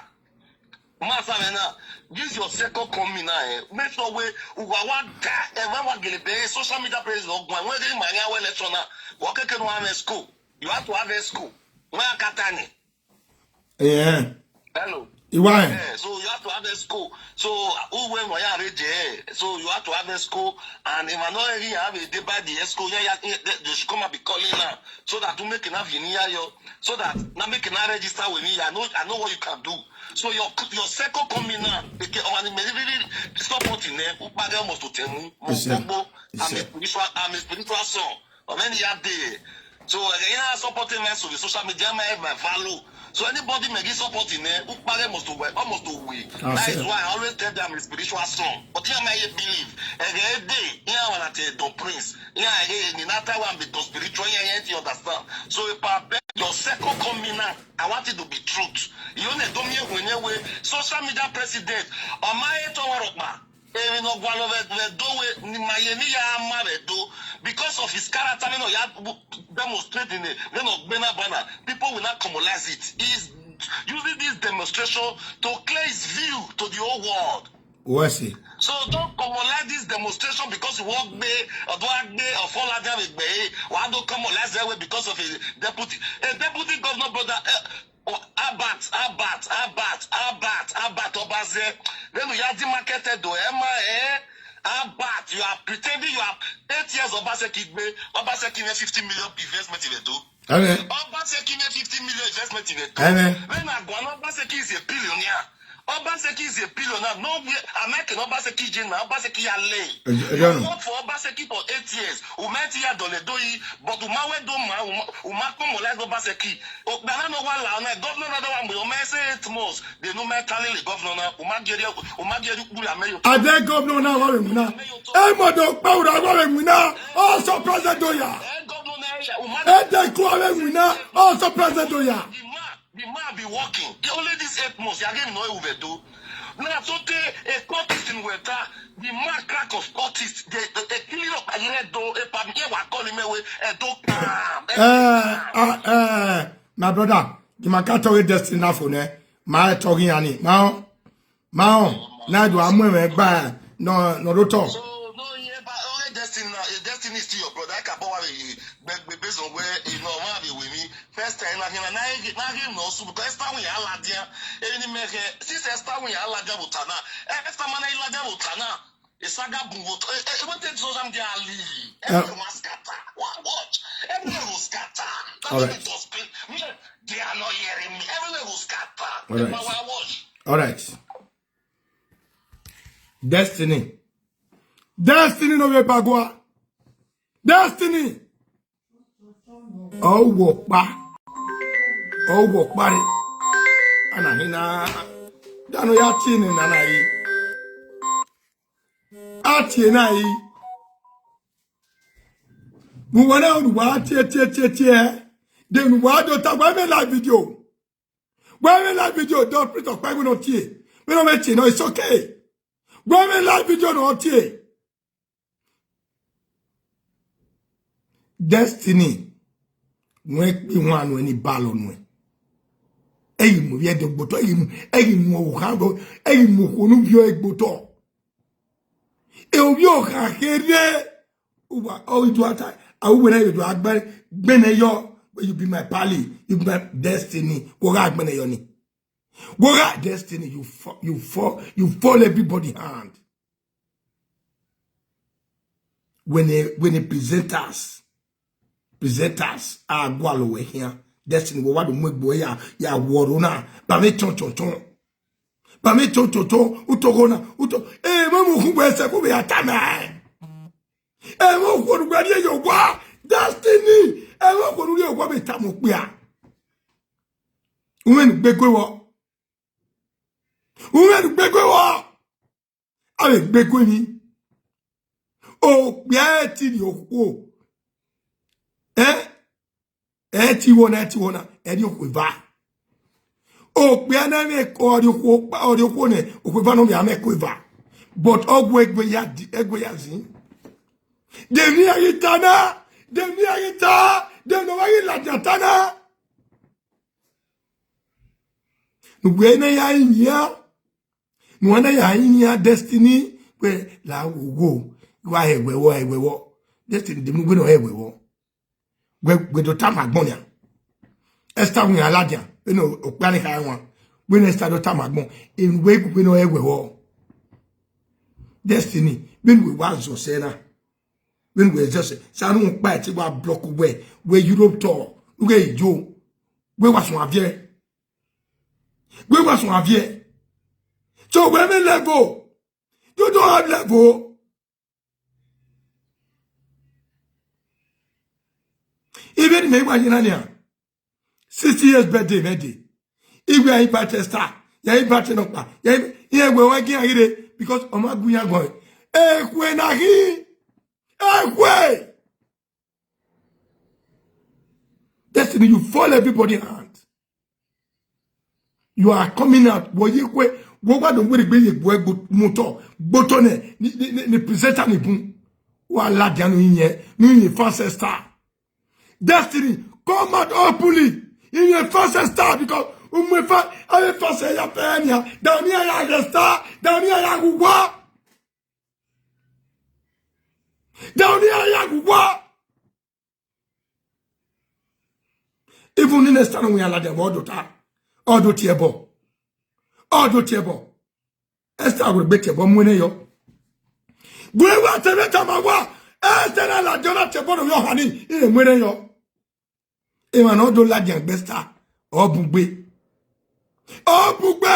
Master, man, now, this your second coming now, eh? Make sure we, we wa, wa da, eh, when we get the social media presence, or when we get my, our election now, we can, can have a school. You have to have a school. When I got any. Yeah. Hello. Why? Yeah, so you have to have a school. So who when we are ready, eh? So you have to have a school, and if I know any have a day by the school, yeah, yeah, yeah, they, they should come and be calling now, so that to make enough in here, yo, so that now make enough register with me. I know, I know what you can do. So your, your second coming now, they can only really supporting them. Upage must to tell me, Yes, sir. Yes, I'm a sir. spiritual, I'm a spiritual son. Or many year day. So, uh, you know, supporting us with social media, my, my value. So anybody may be supporting them, Upage must to win, almost to win. That's That is it. why I always tell them I'm a spiritual son. But here my believe, every day, here I want to tell the prince. Here I hear in another one be the spiritual, here you understand. So if I bet your second coming now, I want it to be truth. You know, don't hear when you way social media president, or my head to work, man. Emwi ne ọ gualọ vbe, vbe Ẹdo we, ne ima ye ne I ya ma vbe Ẹdo, because of his character, vbene ọ ya demonstrate ne, vbene ọ gbe na banner, people will not commonize it. He's using this demonstration to clear his view to the whole world. What's it? So don't commonize this demonstration because you walk there, or don't act there, or fall out there with me. Why don't commonize that way because of a deputy, a deputy governor brother? Uh, Oh, Albert, Albert, Albert, Albert, Albert Obaze. Then we have the market do Emma, eh? Albert, you are pretending you are, eh, years Obaseki gbe, Obaseki mwẹ fifty million investment vbe Ẹdo. Amen. Obaseki mwẹ fifty million investment vbe Ẹdo. Amen. Vbene a gualọ Obaseki is a billionaire. Obaseki is a billionaire. No way, a ma kene Obaseki ye na, Obaseki ya le. Ẹ jọ, ẹ jọ nọ. You work for Obaseki for eight years. U ma ti ya dọlọ Ẹdo yi, but u ma wẹ do ma, u ma, u ma kpọnmọ like Obaseki. Okpia na ne ọ wa la ọna, governor na da wa mu, ọ ma ẹse eight months. De ne u ma ta lele governor na, u ma gie, u ma gie ukpula amẹ yo. Adẹ governor na wa vbe winna. Ẹ mọ do kpa ura wa vbe winna. Ọ surprise do ya. Ẹ governor na ya, u ma Ẹ de ku wa vbe winna. Ọ surprise do ya. The man, the man be working. He only this eight months, ya give him no even do. Now, so te a cultist in Weta, the man crack of cultist, they, they, they kill him up, and he do, a pam, he wa call him away, and do calm. Eh, ah, eh, my brother, the man can't talk with Destiny now for ne. My talking, Annie. Now, Ma họn, na do a mu ẹmwẹ gba nọ, nọ do tọ. So, no, yeah, but only Destiny, na, eh, Destiny is still your brother. I can power you, but, but based on where, you know, where they with me. First time, na him, na him, na him no so, because Esther win ya ladian. Even me, eh, since Esther win ya ladian with Tana, eh, Esther man ya ladian with Tana. Esaga bun wo, eh, eh, what did social media leave? Everyone scatter. What, what? Everyone will scatter. That's all right. Just me, they are not hearing me. Everyone will scatter. All right. Power wash. All right. Destiny. Destiny no be bagua. Destiny. Ọ wọ kpa. Ọ wọ kpa re. Ana hina. Danu ya tie ne nana yi. A tie na yi. Mu wẹ na unu wa tie, tie, tie, tie. De unu wa do ta wa me live video. Wẹ vbe live video do print ọkpa iwinna tie. Vbene ọ vbe tie nọ, it's okay. Wẹ vbe live video nọ tie. Destiny, wẹ kpe ihuan nuẹn ni balọ nuẹn. Ẹ ghi mu ovbi Ẹdo gbe otọ, ẹ ghi mu, ẹ ghi mu okhuo, ẹ ghi mu okhuo ne u viọ gbe otọ. E ovbi okha kherhe, uwa, ọ ghi do ata, a wẹ na do agbe, gbẹnnẹ yọ, but you be my pally, you be my Destiny. Wo gha gbẹnnẹ yọ ni. Wo gha Destiny, you fall, you fall, you fall everybody hand. When the, when the presenters, presenters are gualọ wẹ khian, Destiny, wo wa do mu egbe ya, ya wọrọ na, ba me chọn, chọn, chọn. Ba me chọn, chọn, chọn, u to gho na, u to, eh, ma mu khun wẹ sẹ ko vbe ya ta mẹ. Ẹmwẹ okhuo ne uwẹ rhie ye owa, Destiny. Ẹmwẹ okhuo ne u rhie owa vbe tama okpia. Umwẹ ne ugbe gue vbọ. Umwẹ ne ugbe gue vbọ. A vbe gbe gue ni. Okpia ẹre ti rhie okhuo. Eh? Ẹ ti wọ na, ẹ ti wọ na, ẹ rhie okhuo eva. Okpia na mwẹ ọrriokhuo, ọrriokhuo nẹ, okhuo eva nọ mẹ a mwẹ ẹko eva. But ọ gu egbe ya di, egbe ya zin. De emwi iran ghi ta na, de emwi iran ghi ta, de emwi ne ọ wa ghi ladian ta na. Ne uwẹ na ya yin iran, ne uwẹ na ya yin iran Destiny, wẹ la wo wo, wa hẹ wẹ wọ, hẹ wẹ wọ. Destiny de emwi ne uwẹ na hẹ wẹ wọ. Wẹ, wẹ do tama agbọn nian. Esther wẹ iran ladian, vbene okpia ni kha wan. Vbene Esther do tama agbọn, emwi wẹ gu vbene ọ hẹ wẹ wọ. Destiny, vbene uwẹ wa zọ sẹ na. Vbene uwẹ zọ sẹ, sa ne ukpa ẹtin wa block uwẹ, wẹ Europe tour, u ghẹ yo. Wẹ wa suẹn aviẹ. Wẹ wa suẹn aviẹ. So wẹ mwẹ level. You don't have level. Even me, wa yina nia. Sixty years birthday, birthday. If we are invite Esther, ya invite nọkpa, ya iye we wa gi agire because ọ ma gu ya gọ. Ekhue na ghi. Ekhue. Destiny, you fall everybody hand. You are coming out. Wo ye kue, wo wa do were gbe ye gbe gbo motor, gboto ne, ni, ni, ni, ni presenter ni bun. Wa ladian nu yin, nu yin fans Esther. Destiny, come out openly. In your fans Esther because umu fa, aye fans ya pe nia. Da oni ya Esther, da oni ya guwa. Da oni ya guwa. Even in Esther no we alade, ọ do ta. Ọ do tie ẹbọ. Ọ do tie ẹbọ. Esther wẹ gbe tie ẹbọ mu ẹre yọ. Gu wa te vbe tama wa, Ẹsẹ na ladian na tobọ ne ovbi ọhan ni, irẹn mu erhẹn yọ. Emwa ne ọ do ladian gbe Esther, ọ bun gbe. Ọ bun gbe.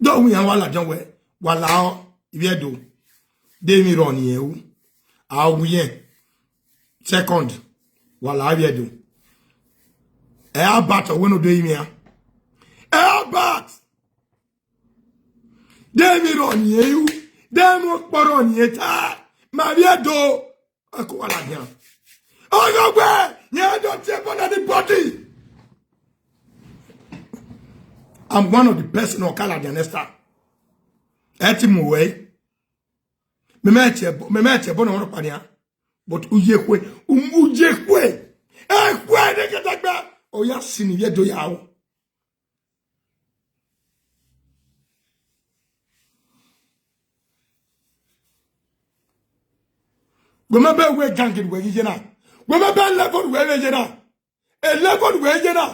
Do wu iran wa ladian wẹ, wa la ọ, ivbi Ẹdo. De emwi rrọọ ne irẹn ru. A wu irẹn. Second, wa la ivbi Ẹdo. Ẹ Albert ọ wẹ ne ọ do emwi iran. Ẹ Albert. De emwi rrọọ ne irẹn ru, de emwi ọkpọ rrọọ ne irẹn ta, ma vbe Ẹdo, ẹko wa ladian. Ọghe ọgbẹe, irẹn do tie ẹbọ ne anybody. I'm one of the person ọ ka ladian next time. Ẹ ti mu wẹ. Mẹ mẹ tie ẹbọ, mẹ mẹ tie ẹbọ ne ọmwa rhọkpa nian. But u ye ekhue, u mu ye ekhue. Ekhue ne kẹdẹgbẹ, ọ ya sin ivbi Ẹdo ya ru. Wẹ ma bẹ wẹ gang wẹ ghi ye na. Wẹ ma bẹ level wẹ vbe ye na. E level wẹ ye na.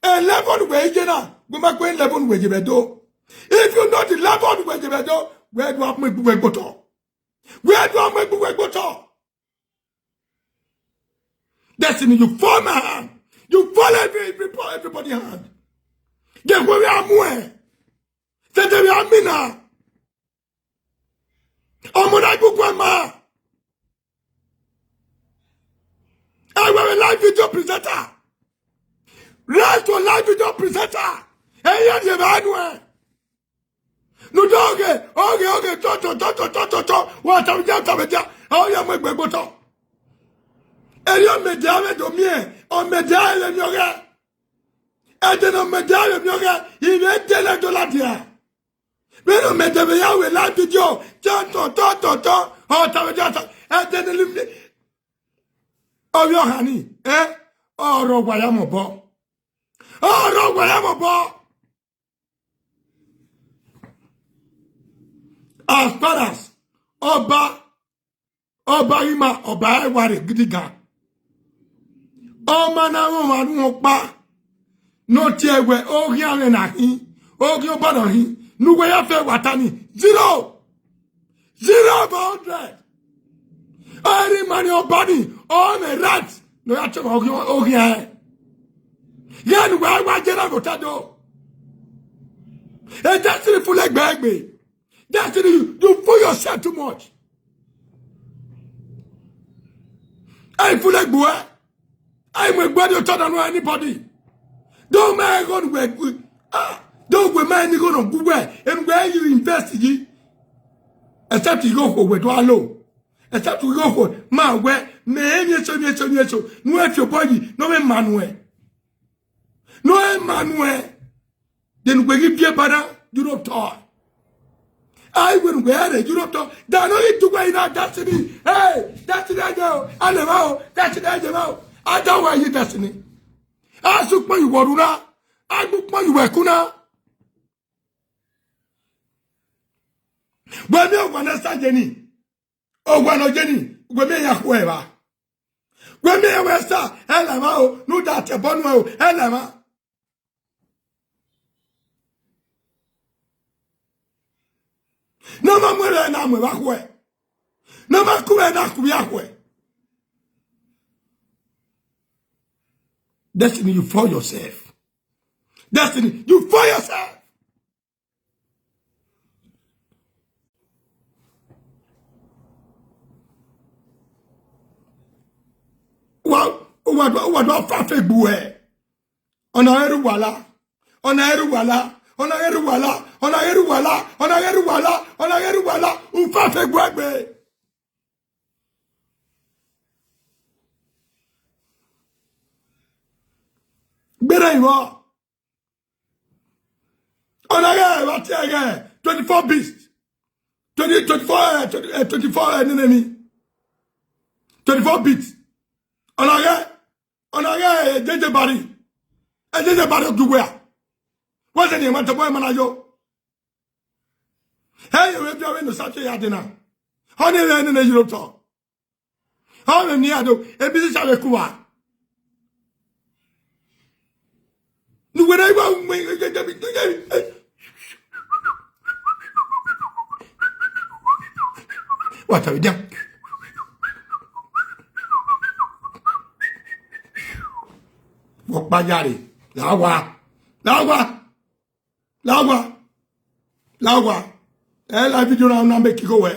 E level wẹ ye na. Wẹ ma gbe level wẹ ye vbe do. If you know the level wẹ ye vbe do, wẹ do a mu egbe wẹ gbotọ. Wẹ do a mu egbe wẹ gbotọ. Destiny, you fall my hand. You fall every, every, everybody hand. Then where we are more. Then they are me now. Ọmọ na gbogbo ẹ ma. Ẹ wẹ vbe live video presenter. Right to live video presenter. Ẹ yẹ rhie vbe anu ẹ. Nu do oghe, oghe, oghe, tọ, tọ, tọ, tọ, tọ, tọ, tọ. Wa ta vbe dia, ta vbe dia. Ọ ya mu egbe gbotọ. Eri ọmẹdẹ avbe do miẹn, ọmẹdẹ avbe miẹn ọghẹ. Ẹdẹ ne ọmẹdẹ avbe miẹn ọghẹ, ivbi Ẹdo la do ladian. Vbene ọmẹdẹ vbe ya wẹ la video, tọ, tọ, tọ, tọ, tọ, ọ ta vbe dia ta, ẹdẹ ne li-, ovbi ọhan ni, ẹ, ọ rre owa ya mẹ obọ. Ọ rre owa ya mẹ obọ. As far as Ọba, Ọba ghi ma, Ọba ẹre wa rre gidigan. Ọ ma na mwẹ ọmwa ne uwẹ ọkpa, ne ọ tie wẹ, oghian mwẹ na khin, oghian Ọba na khin, ne uwẹ ya fẹ wa ta ni, zero. Zero over hundred. Ẹre ima ni Ọba ni, ọ mwẹ right ne ọ ya tie oghian, oghian ẹre. Yẹn ne uwẹ wa je na vbe otọ do. E Destiny fool egbe egbe. Destiny, you, you fool yourself too much. Ẹ i fool egbe ẹ. Ẹ i mu egbe do tọ da nọ anybody. Do ma ẹghọ ne uwẹ, ah, do wẹ ma ẹni igho ne ọ gu wẹ, enu wẹ you invest yi. Except igho okhuo wẹ do a lo. Except igho okhuo, ma wẹ, mẹ emwi eso, emwi eso, emwi eso, ne uwẹ fi obọ yi, ne ọ vbe ma nuẹ. Ne ọ vbe ma nuẹ. Then wẹ ghi viẹ ba na, Europe tọ. Ai wẹ ne wẹ rre Europe tọ. Da ne ọ ghi tu wẹ na Destiny. Hey, Destiny ẹjẹ o, a lẹ mwa o, Destiny ẹjẹ mwa o. A da wẹ yi Destiny. A sẹ ukpọn ye uwẹ ru na, a gbe ukpọn ye uwẹ ku na. Wẹ miẹn owa ne Esther ye ni, owa ne ọ ye ni, wẹ miẹn ya khuẹ evba. Wẹ miẹn wẹ Esther, ẹ lẹ mwa o, ne u da tie ẹbọ nuẹ o, ẹ lẹ mwa. Ne ọ ma mu ẹre na mu evba khuẹ. Ne ọ ma ku ẹre na ku ivbi a khuẹ. Destiny, you fool yourself. Destiny, you fool yourself. Wa, wa, wa, wa do fa fe gbu ẹ. Ọna ghe rre uwa la, ọna ghe rre uwa la, ọna ghe rre uwa la, ọna ghe rre uwa la, ọna ghe rre uwa la, ọna ghe rre uwa la, u fa fe gbu ẹ gbe. Gberra vbọ. Ọna ghe vbe a tie ẹghẹ twenty-four beast. Twenty, twenty-four, eh, twenty, eh, twenty-four, eh, nene mi. Twenty-four beat. Ọna ghe, ọna ghe, eh, Jeje Bari. Eh, Jeje Bari ogi wẹ a. Wẹ sẹ ne ima tobọ ima na yo. Hey, we bi ave no sa tie ya de na. Ọni rẹ nene Europe tọ. Ọ mwẹ ne iran do, ebi sisa vbe ku uwa. Ne uwẹ na wa mu, wa ta vbe dia. Vbe ọkpa ya re, la owa, la owa, la owa, la owa. Ẹ la video na, na make igho wẹ.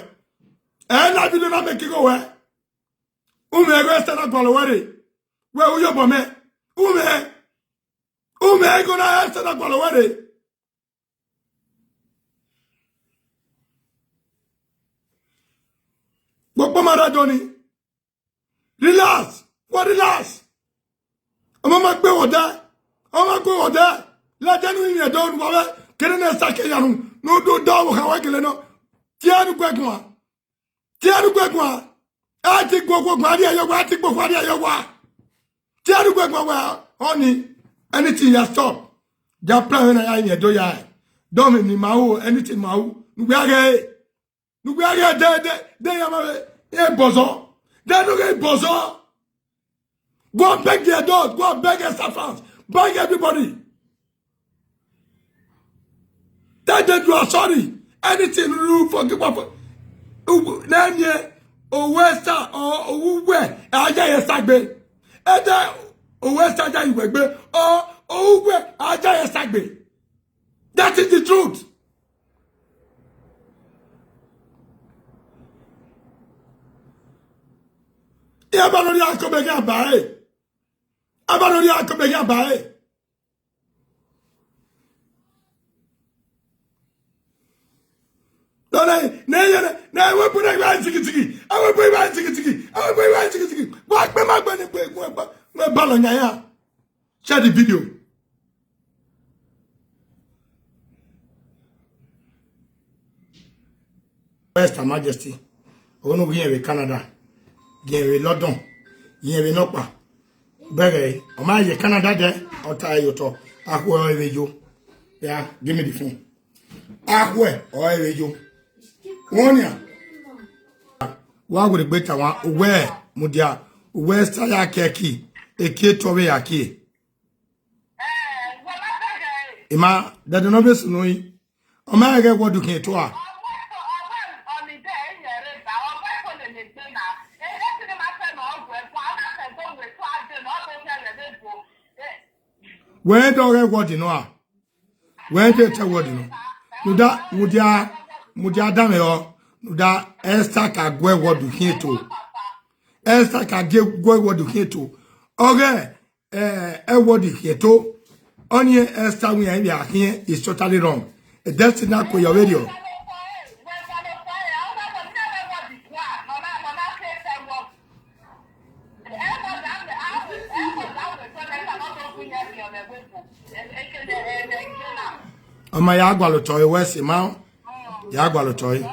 Ẹ la video na make igho wẹ. U mwẹ igho Esther na gualọ wẹ rre. Wẹ u ye obọ mẹ. U mwẹ, u mwẹ igho na Esther na gualọ wẹ rre. Kpokpo ma rre Dọni. Relax. What relax? Ọmọ ma gbe wọ dẹ. Ọmọ ma gbe wọ dẹ. Lẹdẹ nu yin ẹdọ nu wa vbe kene ne Esther ke ya nu. Nu do da wo kha wa gele nọ. Tie nu gbe guan. Tie nu gbe guan. A ti gbe guan, a rhie ye owa, a ti gbe guan, a rhie ye owa. Tie nu gbe guan wẹ, honey, anything ya stop. Ja plan na ya yin ẹdọ ya. Dọmwẹ ni ma ru, anything ma ru. Nu gbe a ghe. Nu gbe a ghe de, de, de ya ma vbe, e bọzọ. De nu ghe bọzọ. Go and beg the adult, go and beg Esther fans, beg everybody. Tell them you are sorry. Anything you forgive for. Name ye, owa Esther or owa uwẹ, a ya ye Esther gbe. Either owa Esther ya ye uwẹ gbe, or owa uwẹ, a ya ye Esther gbe. That is the truth. Ẹ ba lórí akọbẹgẹ àbá ẹ. Ẹ ba lórí akọbẹgẹ àbá ẹ. Lọ́nà yìí, ní ẹyẹ rẹ̀, ní ẹwẹ́ bú náà ìwà jìgìjìgì, ẹwẹ́ bú ìwà jìgìjìgì, ẹwẹ́ bú ìwà jìgìjìgì. Wọ́n á gbé má gbé ní gbé, wọ́n bá, wọ́n bá lọ yàn yà. Share the video. Esther Majesty, ọghe ne u ghi rẹn vbe Canada, ghi rẹn vbe London, ghi rẹn vbe nọkpa. Bẹghe, ọ ma ye Canada dẹ, ọ ta ye otọ, akhuẹ ọre vbe yo. Yeah, give me the phone. Akhuẹ ọre vbe yo. Wọnia. Wa wẹ egbe ta wan, uwẹ, mudia, uwẹ sa ya ke ẹki, eki eto vbe ya kie. Ima, dẹdẹ ne ọ vbe sunu yi. Ọ ma ghẹ wọdu khian eto a. Wẹ dọ ghẹ wọdu nọ a. Wẹ de te wọdu nọ. Mudia, mudia, mudia danmwẹ ọ. Mudia Esther ka gu wọdu khian eto. Esther ka gie gu wọdu khian eto. Ọghẹ, eh, ẹ wọdu khian eto. Ọni Esther wian ivbi akhiẹn is totally wrong. Destiny na kue yọ vberriọ. Ọ ma ya gualọ otọ ẹre, wẹ sẹ ma, ya gualọ otọ ẹre.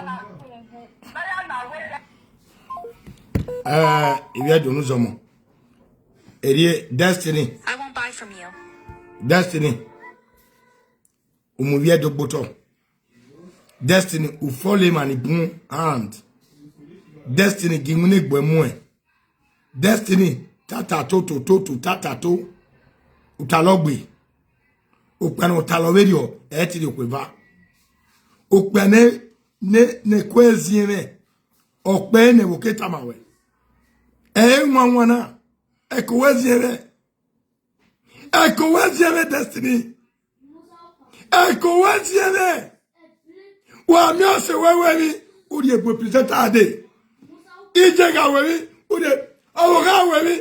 Eh, ivbi Ẹdo ne u zọmọ. Erriẹ Destiny. I won't buy from you. Destiny. U mu ivbi Ẹdo gbe otọ. Destiny, u fall emwa ni bun hand. Destiny, gie iwinna egbe muẹn. Destiny, tata to, to, to, to, tata to. U talọ gbe. Okpia ne ọ talọ vberriọ, ẹ i te rhie okhuo eva. Okpia ne, ne, ne ku ẹziẹn mwẹ, ọkpẹ ne ẹvbo ke tama wẹ. Ẹ i wanwan na, ẹko wẹ ziẹn mwẹ. Ẹko wẹ ziẹn mwẹ Destiny. Ẹko wẹ ziẹn mwẹ. Wa miẹn ọse wẹ wẹ emwi, u rhie bu presenter dee. Ijẹgha wẹ emwi, u rhie, ọvbokhan wẹ emwi,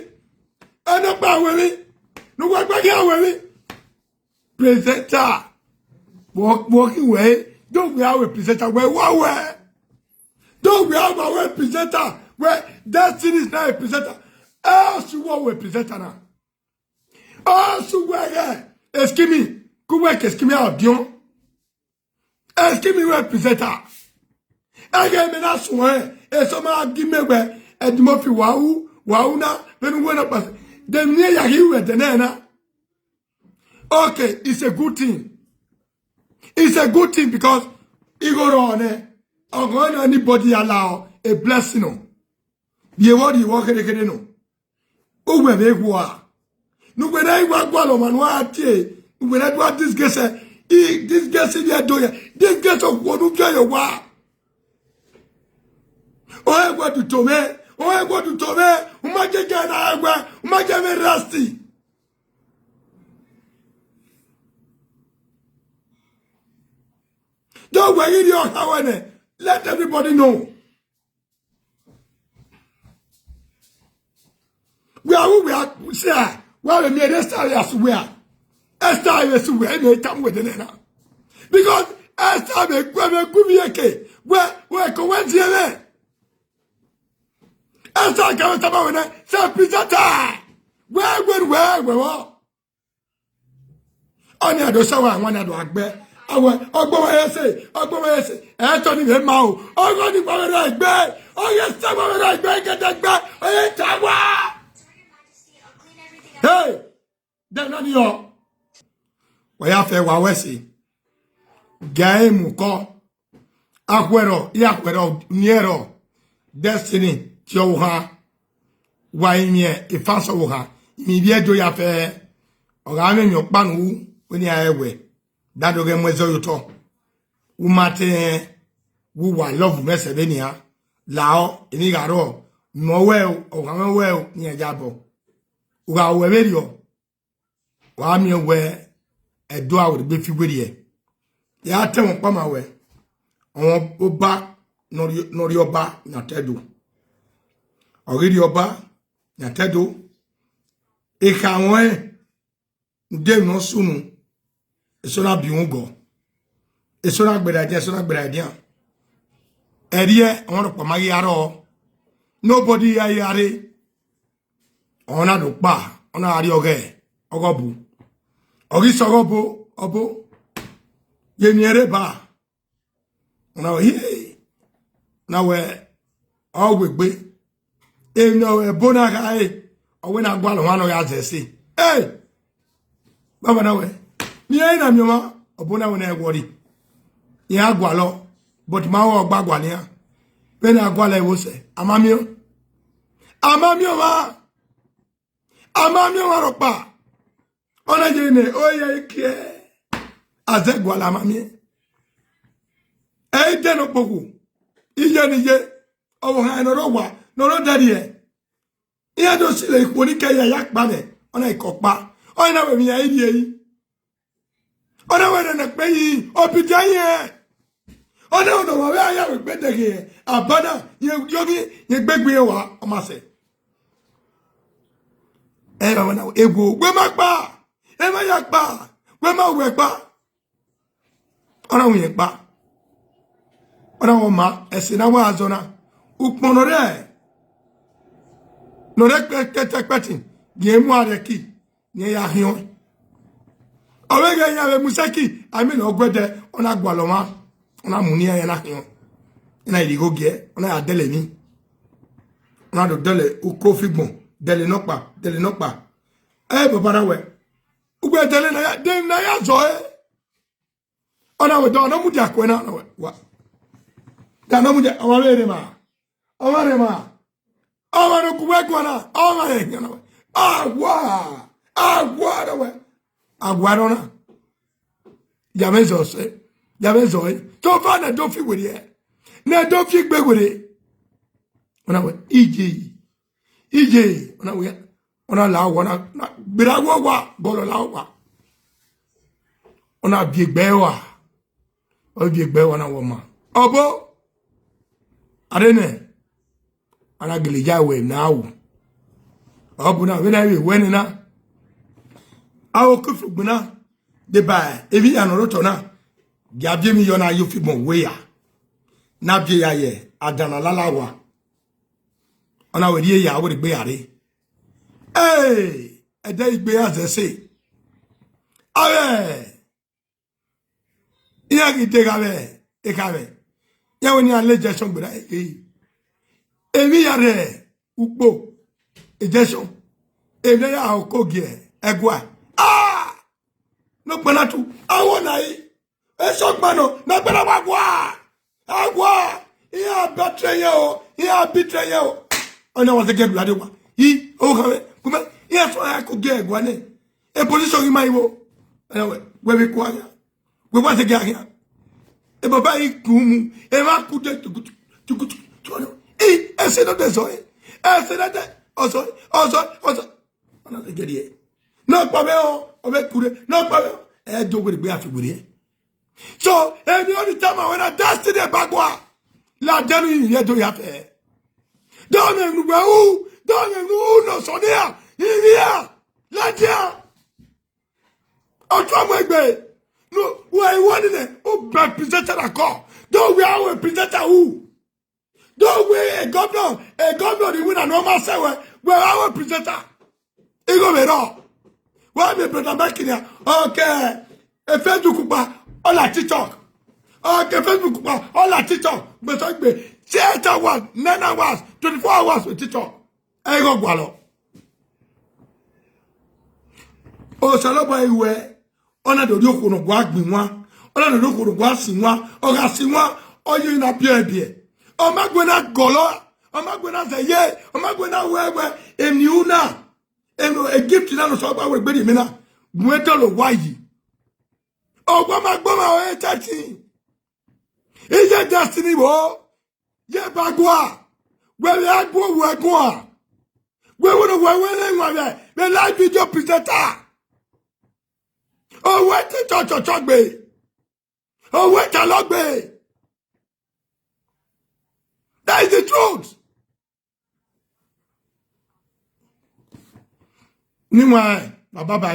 ẹnọkpa wẹ emwi, ne uwa gba khian wẹ emwi. Presenter. Wọ, wọ ghi wẹ, do wẹ a wẹ presenter, wẹ wa wẹ. Do wẹ a ma wẹ presenter, wẹ Destiny is now a presenter. Ẹ ọse wọ wẹ presenter na. Ọ sẹ uwẹ ghẹ, Eskimi, ke uwẹ ke Eskimi a diọn. Eskimi wẹ presenter. Ẹghẹ mẹ na suẹn, eso ma gi mẹ wẹ, Eddy Murphy wa ru, wa ru na, vbene uwẹ na kpasa. De emwi ne ya ghi ru ẹdẹ nẹ na. Okay, it's a good thing. It's a good thing because igho rrọọ nẹ, ọghọ ne anybody ya la ọ, a blessing nọ. Rhie vbọ rhie vbọ kherekhere nọ. Uwẹ vbe hua. Ne uwẹ na i wa gualọ ọmwa ne uwa tie Uwẹ na do a disgrace, i disgrace ni a do ya, disgrace okhuo ne u viọ ye owa. Ọ i wẹ du to mwẹ, ọ i wẹ du to mwẹ, u ma je je na wẹ, u ma je mwẹ rest. Do wẹ ghi rhie ọkhan wẹ nẹ, let everybody know. Wẹ a wu wẹ a sẹ a, wẹ a vbe miẹn Esther ya sẹ uwẹ a. Esther vbe sẹ uwẹ, ẹ i tama uwẹ dẹnẹna. Because Esther vbe gu, vbe gu ivbi eke, wẹ, wẹ ko wẹ ziẹ mwẹ. Esther ka vbe tama wẹ nẹ, sẹ Priscilla, wẹ wẹ wẹ wẹ vbọ. Ọnii a do sẹ wa, wan na do a gbẹ. Awẹ, ọgbọ wa ese, ọgbọ wa ese. Ẹ tọ ni vbe ma o. Ọgọ ni wa vbe ra egbe. Ọ ye sẹ wa vbe ra egbe, gẹdẹgbẹ. Ọ ye ta wa. Hey, dẹ na ni ọ. Wa ya fẹ wa wẹ se. Ga emu kọ. Akhuẹrhọ, I akhuẹrhọ, niẹrhọ, Destiny, tie ọvbokhan, wa rinmwian e fans ọvbokhan, I miẹn ivbi Ẹdo ya fẹ, ọ gha mwẹ emwi ọkpa ne u ru, wẹ ne iran rẹn wẹ, da do ghẹ mu ẹzọ ye otọ. U ma te rẹn, wẹ u wa love mwẹ sẹ vbenian, lahọ, emwi gha rrọọ, mẹ ọ wẹ o, ọvbokhan mwẹ wẹ o, ne iran ya bọ. U gha ru ẹmwẹ erriọ, wa miẹn wẹ Ẹdo a wẹ egbe fi werriẹ. Ya tẹ ẹmwẹ ọkpa ma wẹ, ọmwa Oba ne ọ rhie, ne ọ rhie Ọba yan te Ẹdo. Ọ ghi rhie Ọba yan te Ẹdo. Ekhaẹmwẹ ọnrẹn, de emwi ne ọ sunu, eso na biẹ uhunmwu gọ. Eso na gberra edian, eso na gberra edian. Ẹrriẹ, ọmwa rhọkpa ma ghi a rrọọ. Nobody ya ya rre. Ọ na do kpa, ọ na rrie ọghẹ, ọghọbu. Ọ ghi sẹ ọghọbu, ọbo, ye miẹn rre ba. Ọ na wẹ, hie, na wẹ, ọ wegbe. Emwi ne ẹbo na kha re, ọ wẹ na gualọ ọmwa ne ọ ya zẹ ẹse. Ẹ! Baba na wẹ, ne irẹn na miẹn ọmwa, ọbo na wẹ na worry. Iran gualọ, but ma ho ọgba gualọ iran. Vbene a gualọ ẹvbo sẹ, a ma miẹn. A ma miẹn ọmwa. A ma miẹn ọmwa rhọkpa. Ọ na ye ne, ọ ye ikiẹ. A zẹ gualọ a ma miẹn. Ẹ i dẹ ne okpokhu. Iye ne iye. Ọvbokhan ne ọ rre owa, ne ọ rre odẹrriẹ. Iran do silo ikhuo ni ke ya ya kpa nẹ, ọ na i ke ọkpa. Ọ na wẹ emwi iran i rhie yi. Ọ na wẹ rẹn ne ẹkpẹ yi, obidia yi ẹn. Ọ na wẹ ne ọmwa vbe a ya wẹ egbe dẹghe ẹn, aba na, rẹn rhie ọghe, rẹn gbegbe irẹn wa, ọ ma sẹ. Ẹ i ra wẹ na, ewo, wẹ ma kpa, ẹ ma ya kpa, wẹ ma wẹ kpa. Ọ na wẹ irẹn kpa. Ọ na wẹ ọ ma, ẹse na wa zọ na. Ukpọn ne ọ rre, ne ọ rre kpẹtẹkpẹtin, gie mu a rhie ẹki, ne iran ya khian. Ọ vbe ghẹ iran vbe mu sẹki, a miẹn ne ọ guẹdẹ, ọ na gualọ ọmwa, ọ na mu ne iran ya na khian. Iran na rhie igho giẹ, ọ na ya dẹlẹ emwi. Ọ na do dẹlẹ uko figbọn, dẹlẹ nọkpa, dẹlẹ nọkpa. Ẹ baba na wẹ, ugbẹn dẹlẹ na ya, de na ya zọ ẹre. Ọ na wẹ, da ọ nọ mudia kuẹ na, ọ na wẹ, wa. Da nọ mudia, ọmwa vbe rre ma. Ọmwa rre ma. Ọmwa ne ogu wẹ guan na, ọmwa rẹ khian na wẹ. Awa, awa na wẹ. Awa rọ na. Ya vbe zọ sẹ, ya vbe zọ ẹre. Te ọba na do fi werriẹ. Na do fi gbe werriẹ. Ọ na wẹ, iye. Iye, ọ na wẹ, ọ na la owa, ọ na, na gberra wẹ owa, bọlọ la owa. Ọ na viọ egbe ẹre ua, ọ viọ egbe ẹre ua na wẹ ọma. Ọbo, a rre nẹ, a na gele ya wẹ na ru. Ọbo na, vbene a vbe wẹ nẹ na, a ho ke ufigbọn na, deba emwi iran ne ọ rre otọ na, gia viọ emwi yọ na ye ufigbọn wẹ ya, na viọ ya ye adan ne a lala owa. Ọ na wẹ rhie ya, wẹ rhie egbe ya rre. Ee, ẹdẹ igbe ya zẹ ẹse. Avbe iran ghi degha vbe ekhaẹmwẹ, iran wẹ ne iran la ejection gberra egbe. Emwi ya rre ukpo, ejection. Emwi ne ya ho ke ogie ẹguae. Ah! Ne okpia na tu, a wọ na yi. Esọkpa nọ, ne okpia na wa gua. A gua. Iran betray yẹn o, iran betray yẹn o. Ọ na wa zẹ gẹ ladian owa. I, o kha vbe, gu mẹ, iran sẹ ọre ko gie ẹguae nẹ. E position ghi ma ivbo. Ẹ wẹ, wẹ vbe kua khian. Wẹ wa zẹgiẹ khian. E baba i ku mu, emwa ku de tukutu, tukutu, tukutu. I, ẹse nọ de zọ ẹre. Ẹse nọ de, ọzọ, ọzọ, ọzọ. Ọ na zẹgiẹ rrie. Ne ọ kpa vbe ọ, ọ vbe kure. Ne ọ kpa vbe ọ, ẹ do were gbe a fi were. So, emwi ọnii tama wẹ na destiny bagua. La dẹnu yi ye do ya fẹ. Dọmẹ nu wẹ u, dọmẹ nu u nọ sọ ne a, ivbi a, ladian. Ọtọ mu egbe. No, wẹ iwọ ni nẹ, u bẹ presenter na kọ. Do wẹ a wẹ presenter u. Do wẹ e governor, e governor ni wina ne ọ ma sẹ wẹ, wẹ a wẹ presenter. Igho vbe rrọọ. Wẹ miẹn brother Mike nian, ọ ke e Facebook kpa, ọ la TikTok. Ọ ke Facebook kpa, ọ la TikTok. Gbẹsẹ gbe, eight hours, nine hours, twenty-four hours with TikTok. Ẹ i gho gualọ. Osanobua i ruẹ, ọ na do rhie okhuo ne ọ gua gbin wan, ọ na do rhie okhuo ne ọ gua sin wan, ọ gha sin wan, ọ ye na biẹ biẹ. Ọ ma gue na gọlọ, ọ ma gue na zẹ ye, ọ ma gue na wẹ wẹ, emwi u na, emwi, e gift na ne Osanobua wẹ gbe rhie mẹ na, gun dọlọ owa yi. Owa ma gbọmwa ọre tẹtin. Iye destiny vbo, ye bagua, wẹ vbe a gu owẹ guan. Wẹ wẹ ne wẹ wẹ ne wan vbe, vbe live video presenter. Owẹ te chọchọchọ gbe. Owẹ talọ gbe. That is the truth. Ni wan, baba ba